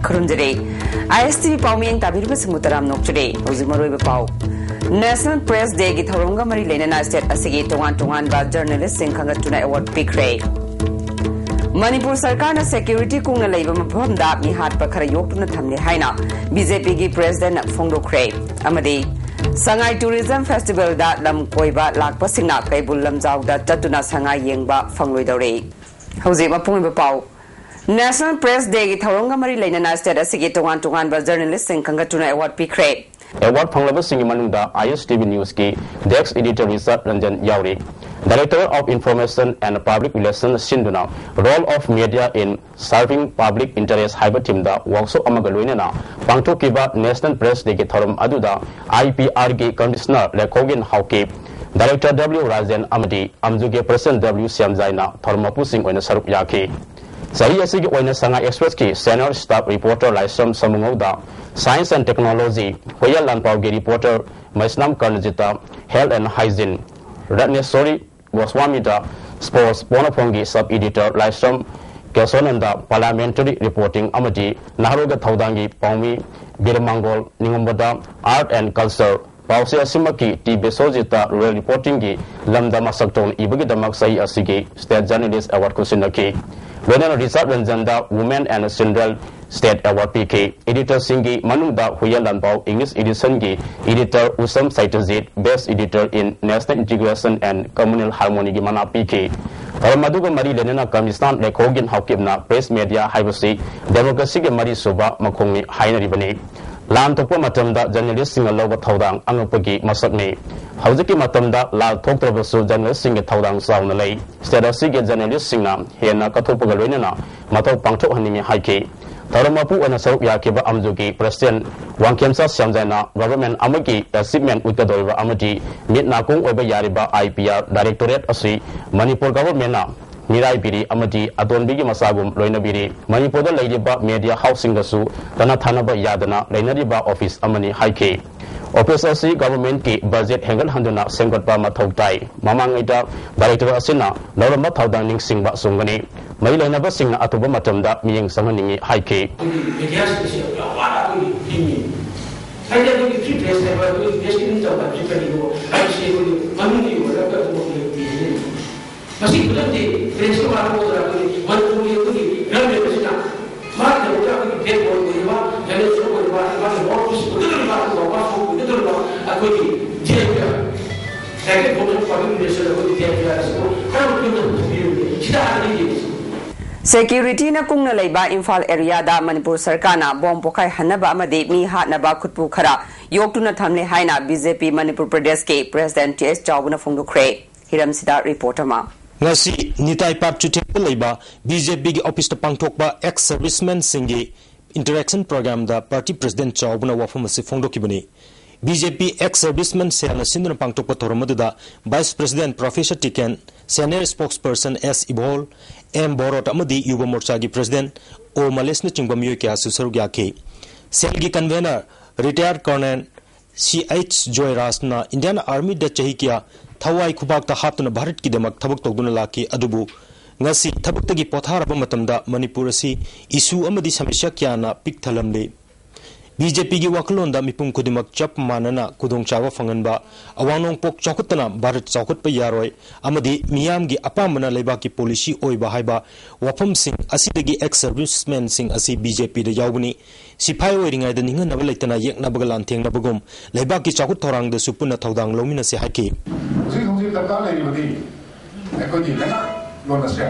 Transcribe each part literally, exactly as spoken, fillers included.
ꯈꯨꯔꯨꯝꯖꯔꯤ꯫ ꯑꯥꯏ ꯑꯦꯁ T V ꯄꯥꯎꯃꯤꯌꯦꯡ ꯇꯥꯕꯤꯔꯤꯕꯁꯤꯡꯕꯨ ꯇꯔꯥꯝꯅ ꯑꯣꯛꯆꯔꯤ꯫ ꯍꯧꯖꯤꯛ ꯃꯔꯨꯑꯣꯏꯕ ꯄꯥꯎ꯫ National Press Day ꯒꯤ ꯊꯧꯔꯝꯒ ꯃꯔꯤ ꯂꯩꯅꯅ state ꯑꯁꯤꯒꯤ ꯇꯣꯉꯥꯟ ꯇꯣꯉꯥꯟꯕ journalist ꯁꯤꯡ ꯈꯟꯒꯠꯇꯨꯅ award ꯄꯤꯈ꯭ꯔꯦ꯫ ꯃꯅꯤꯄꯨꯔ ꯁꯔꯀꯥꯔꯅ security ꯀꯨꯡꯅ ꯂꯩꯕ ꯃꯐꯝꯗ ꯃꯤꯍꯥꯠꯄ ꯈꯔ ꯌꯣꯛꯇꯨꯅ ꯊꯝꯂꯦ ꯍꯥꯏꯅ ꯕꯤ ꯖꯦ ꯄꯤꯒꯤ president ꯅ ꯐꯣꯡꯗꯣꯛꯈ꯭ꯔꯦ꯫ ꯑꯃꯗꯤ ꯁꯉꯥꯏ Tourism Festival ꯗ ꯂꯝ ꯀꯣꯏꯕ ꯂꯥꯛꯄꯁꯤꯡꯅ ꯀꯩꯕꯨꯜ ꯂꯝꯖꯥꯎꯗ ꯆꯠꯇꯨꯅ ꯁꯉꯥꯏ ꯌꯦꯡꯕ ꯐꯪꯂꯣꯏꯗꯧꯔꯦ꯫ ꯍꯧꯖꯤꯛ ꯃꯄꯨꯡ ꯑꯣꯏꯕ ꯄꯥꯎ꯫ National Press Day ꯒꯤ ꯊꯧꯔꯝꯒ ꯃꯔꯤ ꯂꯩꯅꯅ state ꯑꯁꯤꯒꯤ ꯇꯣꯉꯥꯟ ꯇꯣꯉꯥꯟꯕ journalist ꯁꯤꯡ ꯈꯟꯒꯠꯇꯨꯅ award ꯄꯤꯈ꯭ꯔꯦ꯫ Award ꯐꯪꯂꯕꯁꯤꯡꯒꯤ ꯃꯅꯨꯡꯗ ꯑꯥꯏ ꯑꯦꯁ ꯇꯤ ꯚꯤ News ꯀꯤ desk editor ꯔꯤꯆꯥꯔꯗ ꯔꯟꯖꯟ ꯌꯥꯎꯔꯤ꯫ Director of Information and Public Relations ꯁꯤꯟꯗꯨꯅ Role of Media in Serving Public Interest ꯍꯥꯏꯕ theme ꯗ workshop ꯑꯃꯒ ꯂꯣꯏꯅꯅ ꯄꯥꯡꯊꯣꯛꯈꯤꯕ National Press Day ꯒꯤ ꯊꯧꯔꯝ ꯑꯗꯨꯗ ꯑꯥꯏ ꯄꯤ ꯑꯥꯔ ꯒꯤ commissioner ꯂꯦꯈꯣꯒꯤꯟ Haokip, director W Rajen ꯑꯃꯗꯤ ꯑꯝꯖꯨꯒꯤ president ꯗꯕ꯭ꯂꯤꯎ ꯁ꯭ꯌꯥꯝꯖꯥꯏꯅ ꯊꯧꯔꯝ ꯃꯄꯨꯁꯤꯡ ꯑꯣꯏꯅ ꯁꯔꯨꯛ ꯌꯥꯈꯤ꯫ ꯆꯍꯤ ꯑꯁꯤꯒꯤ ꯑꯣꯏꯅ ꯁꯉꯥꯏ Express ꯀꯤ senior staff reporter Laishram ꯁꯃꯨꯉꯧꯗ, Science and Technology ꯍꯨꯌꯦꯜ ꯂꯥꯟꯄꯥꯎꯒꯤ reporter Meisnam ꯀꯔꯅꯖꯤꯠꯇ, Health and Hygiene ꯔꯠꯅꯦꯁꯣꯔꯤ ꯒꯣꯁ꯭ꯋꯥꯃꯤꯗ, Sports ꯄꯣꯅꯐꯝꯒꯤ sub editor Laishram ꯀꯦꯁꯣꯅꯟꯗ, Parliamentary Reporting ꯑꯃꯗꯤ ꯅꯍꯥꯔꯣꯜꯒ ꯊꯧꯗꯥꯡꯒꯤ ꯄꯥꯎꯃꯤ ꯕꯤꯔꯃꯥꯡꯒꯣꯜ ꯅꯤꯉꯝꯕꯗ, Art and Culture ꯄꯥꯎꯆꯦ ꯑꯁꯤꯃꯛꯀꯤ ꯇꯤ ꯕꯤꯁ꯭ꯋꯖꯤꯠꯇ rural reporting ꯒꯤ ꯂꯝꯗ ꯃꯁꯛ ꯊꯣꯛꯅ ꯏꯕꯒꯤꯗꯃꯛ ꯆꯍꯤ ꯑꯁꯤꯒꯤ State Journalist Award ꯈꯨꯟꯁꯤꯟꯅꯈꯤ꯫ ꯂꯣꯏꯅꯅ ꯔꯤꯆꯥꯔꯗ ꯔꯟꯖꯟꯗ Women and Children State Award ꯄꯤꯈꯤ꯫ Editor ꯁꯤꯡꯒꯤ ꯃꯅꯨꯡꯗ ꯍꯨꯌꯦꯟ ꯂꯥꯟꯄꯥꯎ English edition ꯒꯤ editor Usham Seitajit Best Editor in National Integration and Communal Harmony ꯒꯤ ꯃꯅꯥ ꯄꯤꯈꯤ꯫ ꯊꯧꯔꯝ ꯑꯗꯨꯒ ꯃꯔꯤ ꯂꯩꯅꯅ commissioner ꯂꯦꯈꯣꯒꯤꯟ ꯍꯥꯎꯀꯤꯞꯅ press media ꯍꯥꯏꯕꯁꯤ democracy ꯒꯤ ꯃꯔꯤꯁꯨꯕ ꯃꯈꯣꯡꯅꯤ ꯍꯥꯏꯅꯔꯤꯕꯅꯤ꯫ ꯂꯥꯟ ꯊꯣꯛꯄ ꯃꯇꯝꯗ journalist ꯁꯤꯡꯅ ꯂꯧꯕ ꯊꯧꯗꯥꯡ ꯑꯉꯛꯄꯒꯤ ꯃꯁꯛꯅꯤ꯫ ꯍꯧꯖꯤꯛꯀꯤ ꯃꯇꯝꯗ ꯂꯥꯟ ꯊꯣꯛꯇ꯭ꯔꯕꯁꯨ journalist ꯁꯤꯡꯒꯤ ꯊꯧꯗꯥꯡ ꯆꯥꯎꯅ ꯂꯩ꯫ State ꯑꯁꯤꯒꯤ journalist ꯁꯤꯡꯅ ꯍꯦꯟꯅ ꯀꯠꯊꯣꯛꯄꯒ ꯂꯣꯏꯅꯅ ꯃꯊꯧ ꯄꯥꯡꯊꯣꯛꯍꯟꯅꯤꯡꯏ ꯍꯥꯏꯈꯤ꯫ ꯊꯧꯔꯝ ꯃꯄꯨ ꯑꯣꯏꯅ ꯁꯔꯨꯛ ꯌꯥꯈꯤꯕ ꯑꯝꯖꯨꯒꯤ president ꯋꯥꯡꯈꯦꯝꯆꯥ ꯁ꯭ꯌꯥꯝꯖꯥꯏꯅ government ꯑꯃꯒꯤ achievement ꯎꯠꯀꯗꯧꯔꯤꯕ ꯑꯃꯗꯤ ꯃꯤꯠ ꯅꯥꯀꯣꯡ ꯑꯣꯏꯕ ꯌꯥꯔꯤꯕ I P R directorate ꯑꯁꯤ ꯃꯅꯤꯄꯨꯔ government ꯅ ꯃꯤꯔꯥꯏꯕꯤꯔꯤ ꯑꯃꯗꯤ ꯑꯇꯣꯟꯕꯤꯒꯤ ꯃꯆꯥꯒꯨꯝ ꯂꯣꯏꯅꯕꯤꯔꯤ꯫ ꯃꯅꯤꯄꯨꯔꯗ ꯂꯩꯔꯤꯕ media house ꯁꯤꯡꯗꯁꯨ ꯇꯠꯅ ꯊꯥꯅꯕ ꯌꯥꯗꯅ ꯂꯩꯅꯔꯤꯕ office ꯑꯃꯅꯤ ꯍꯥꯏꯈꯤ꯫ ꯑꯣꯐꯤꯁ ꯑꯁꯤ ꯒꯚꯔꯟꯃꯦꯟꯠꯀꯤ ꯕꯖꯦꯠ ꯍꯦꯟꯒꯠꯍꯟꯗꯨꯅ ꯁꯦꯝꯒꯠꯄ ꯃꯊꯧ ꯇꯥꯏ꯫ ꯃꯃꯥꯡꯉꯩꯗ ꯗꯥꯏꯔꯦꯛꯇꯔ ꯑꯁꯤꯅ ꯂꯧꯔꯝꯕ ꯊꯧꯗꯥꯡ ꯅꯤꯡꯁꯤꯡꯕ ꯆꯨꯝꯒꯅꯤ꯫ ꯃꯔꯤ ꯂꯩꯅꯕꯁꯤꯡꯅ ꯑꯊꯨꯕ ꯃꯇꯝꯗ ꯃꯤꯠꯌꯦꯡ ꯆꯪꯍꯟꯅꯤꯡꯏ ꯍꯥꯏꯈꯤ꯫ ꯑꯩꯈꯣꯏꯒꯤ ꯃꯦꯗꯤꯌꯥꯁꯤꯡꯁꯦ ꯌꯥꯝ ꯋꯥꯅ ꯑꯩꯈꯣꯏꯒꯤ ꯍꯤꯡꯉꯤ꯫ ꯍꯥꯏꯗꯤ ꯑꯩꯈꯣꯏꯒꯤ ꯐ꯭ꯔꯤ ꯄ꯭ꯔꯦꯁ ꯍꯥꯏꯕ ꯑꯩꯈꯣꯏꯒꯤ ꯄ꯭ꯔꯦꯁꯀꯤ ꯅꯤꯡꯇꯝ ꯍꯥꯏꯕꯁꯤ ꯀꯔꯤꯅꯣ ꯍꯥꯏꯕꯁꯤ ꯑꯩꯈꯣꯏꯒꯤ ꯃꯃꯤꯡꯒꯤ ꯑꯣꯏꯔꯒ ꯑꯗꯨꯃꯛ ꯂꯩꯇꯦ꯫ ꯃꯁꯤꯒꯤ ꯈꯨꯗꯝꯗꯤ ꯄ꯭ꯔꯦꯁꯀꯤ ꯋꯥ ꯂꯧꯗꯅ ꯑꯩꯈꯣꯏꯒꯤ ꯃꯅꯤꯄꯨꯔꯒꯤ ꯑꯩꯈꯣꯏꯒꯤ ꯒꯚꯔꯟꯃꯦꯟꯠ ꯑꯁꯤꯅ ꯃꯥꯒꯤꯗꯃꯛꯇ ꯑꯩꯈꯣꯏꯒꯤ ꯕꯦꯛꯕꯣꯟ ꯑꯣꯏꯔꯤꯕ, ꯗꯥꯏꯅꯣꯁꯣꯔ ꯑꯣꯏꯔꯤꯕ, ꯃꯥꯒꯤ ꯃꯥꯎꯠꯄꯤꯁ ꯑꯣꯏꯒꯗꯧꯔꯤꯕ, ꯑꯗꯨꯒ ꯋꯥꯐꯝ ꯑꯣꯏꯒꯗꯧꯔꯤꯕ ꯑꯩꯈꯣꯏꯒꯤ D I P R, director government public relation ꯑꯩꯈꯣꯏꯒꯤ ꯗꯤ ꯑꯥꯏ ꯄꯤ ꯑꯥꯔ ꯑꯁꯤꯕꯨ ꯀꯔꯝꯕ ꯐꯤꯕꯝꯗ ꯄꯨꯊꯣꯛꯄꯤꯔꯤꯕꯒꯦ? ꯁꯤꯗ ꯍꯥꯟꯅ ꯌꯦꯡꯁꯤ꯫ ꯁꯦꯀ꯭ꯌꯨꯔꯤꯇꯤꯅ ꯀꯨꯡꯅ ꯂꯩꯕ ꯏꯝꯐꯥꯜ ꯑꯦꯔꯤꯌꯥꯗ ꯃꯅꯤꯄꯨꯔ ꯁꯔꯀꯥꯔꯅ ꯕꯣꯝ ꯄꯣꯈꯥꯏꯍꯟꯅꯕ ꯑꯃꯗꯤ ꯃꯤ ꯍꯥꯠꯅꯕ ꯈꯨꯠꯄꯨ ꯈꯔ ꯌꯣꯛꯇꯨꯅ ꯊꯝꯂꯦ ꯍꯥꯏꯅ ꯕꯤ ꯖꯦ ꯄꯤ ꯃꯅꯤꯄꯨꯔ ꯄ꯭ꯔꯗꯦꯁꯀꯤ ꯄ꯭ꯔꯦꯁꯤꯗꯦꯟꯠ ꯇꯤ ꯑꯦꯁ ꯆꯥꯎꯕꯅ ꯐꯣꯡꯗꯣꯛꯈ꯭ꯔꯦ꯫ ꯍꯤꯔꯝꯁꯤꯗ ꯔꯤꯄꯣꯔꯠ ꯑꯃ꯫ ꯉꯁꯤ ꯅꯤꯇꯥꯏ ꯄꯥꯔꯛ ꯆꯨꯊꯦꯛꯇ ꯂꯩꯕ ꯕꯤ ꯖꯦ ꯄꯤꯒꯤ ꯑꯣꯐꯤꯁꯇ ꯄꯥꯡꯊꯣꯛꯄ ꯑꯦꯛꯁ ꯁꯔꯚꯤꯁꯃꯦꯟꯁꯤꯡꯒꯤ ꯏꯟꯇꯔꯦꯛꯁꯟ ꯄ꯭ꯔꯣꯒ꯭ꯔꯥꯝꯗ ꯄꯥꯔꯇꯤ ꯄ꯭ꯔꯦꯁꯤꯗꯦꯟꯠ ꯆꯥꯎꯕꯅ ꯋꯥꯐꯝ ꯑꯁꯤ ꯐꯣꯡꯗꯣꯛꯈꯤꯕꯅꯤ꯫ ꯕꯤ ꯖꯦ ꯄꯤ ꯑꯦꯛꯁ ꯁꯔꯚꯤꯁꯃꯦꯟ ꯁꯦꯜꯅ ꯁꯤꯟꯗꯨꯅ ꯄꯥꯡꯊꯣꯛꯄ ꯊꯧꯔꯝ ꯑꯗꯨꯗ ꯚꯥꯏꯁ ꯄ꯭ꯔꯦꯁꯤꯗꯦꯟꯠ ꯄ꯭ꯔꯣꯐꯦꯁꯔ ꯇꯤꯀꯦꯟ, ꯁꯦꯅꯤꯌꯔ ꯁ꯭ꯄꯣꯛꯁꯄꯔꯁꯟ ꯑꯦꯁ ꯏꯕꯣꯜ, ꯑꯦꯝ ꯕꯣꯔꯣꯠ ꯑꯃꯗꯤ ꯌꯨꯕ ꯃꯣꯔꯆꯥꯒꯤ ꯄ꯭ꯔꯦꯁꯤꯗꯦꯟꯠ ꯑꯣ ꯃꯂꯦꯁꯅꯆꯤꯡꯕ ꯃꯤꯑꯣꯏ ꯀꯌꯥꯁꯨ ꯁꯔꯨꯛ ꯌꯥꯈꯤ꯫ ꯁꯦꯜꯒꯤ ꯀꯟꯚꯦꯅꯔ ꯔꯤꯇꯥꯌꯔ ꯀꯔꯅꯦꯜ ꯁꯤ ꯑꯩꯆ ꯖꯣꯏꯔꯥꯖꯅ ꯏꯟꯗꯤꯌꯥꯟ ꯑꯥꯔꯃꯤꯗ ꯆꯍꯤ ꯀꯌꯥ ꯊꯋꯥꯏ ꯈꯨꯕꯥꯛꯇ ꯍꯥꯞꯇꯨꯅ ꯚꯥꯔꯠꯀꯤꯗꯃꯛ ꯊꯕꯛ ꯇꯧꯗꯨꯅ ꯂꯥꯛꯈꯤ, ꯑꯗꯨꯕꯨ ꯉꯁꯤ ꯊꯕꯛꯇꯒꯤ ꯄꯣꯊꯥꯔꯕ ꯃꯇꯝꯗ ꯃꯅꯤꯄꯨꯔ ꯑꯁꯤ ꯏꯁꯨ ꯑꯃꯗꯤ ꯁꯃꯁ꯭ꯌꯥ ꯀꯌꯥꯅ ꯄꯤꯛ ꯊꯜꯂꯝꯂꯤ꯫ ꯕꯤ ꯖꯦ ꯄꯤꯒꯤ ꯋꯥꯈꯜꯂꯣꯟꯗ ꯃꯤꯄꯨꯝ ꯈꯨꯗꯤꯡꯃꯛ ꯆꯞ ꯃꯥꯟꯅꯅ ꯈꯨꯗꯣꯡꯆꯥꯕ ꯐꯪꯍꯟꯕ, ꯑꯋꯥꯡ ꯅꯣꯡꯄꯣꯛ ꯆꯥꯎꯈꯠꯇꯅ ꯚꯥꯔꯠ ꯆꯥꯎꯈꯠꯄ ꯌꯥꯔꯣꯏ, ꯑꯃꯗꯤ ꯃꯤꯌꯥꯝꯒꯤ ꯑꯄꯥꯝꯕꯅ ꯂꯩꯕꯥꯛꯀꯤ ꯄꯣꯂꯤꯁꯤ ꯑꯣꯏꯕ ꯍꯥꯏꯕ ꯋꯥꯐꯝꯁꯤꯡ ꯑꯁꯤꯗꯒꯤ ꯑꯦꯛꯁ ꯁꯔꯚꯤꯁꯃꯦꯟꯁꯤꯡ ꯑꯁꯤ ꯕꯤ ꯖꯦ ꯄꯤꯗ ꯌꯥꯎꯕꯅꯤ꯫ ꯁꯤꯐꯥꯏ ꯑꯣꯏꯔꯤꯉꯩꯗ ꯅꯤꯡꯍꯟꯅꯕ ꯂꯩꯇꯅ ꯌꯦꯛꯅꯕꯒ ꯂꯥꯟꯊꯦꯡꯅꯕꯒꯨꯝ ꯂꯩꯕꯥꯛꯀꯤ ꯆꯥꯎꯈꯠ ꯊꯧꯔꯥꯡꯗꯁꯨ ꯄꯨꯟꯅ ꯊꯧꯗꯥꯡ ꯂꯧꯃꯤꯟꯅꯁꯤ ꯍꯥꯏꯈꯤ꯫ ꯍꯧꯖꯤꯛ ꯍꯧꯖꯤꯛ ꯗꯔꯀꯥꯔ ꯂꯩꯔꯤꯕꯗꯤ ꯑꯩꯈꯣꯏꯒꯤ ꯂꯩꯉꯥꯛꯂꯣꯟ ꯑꯁꯦ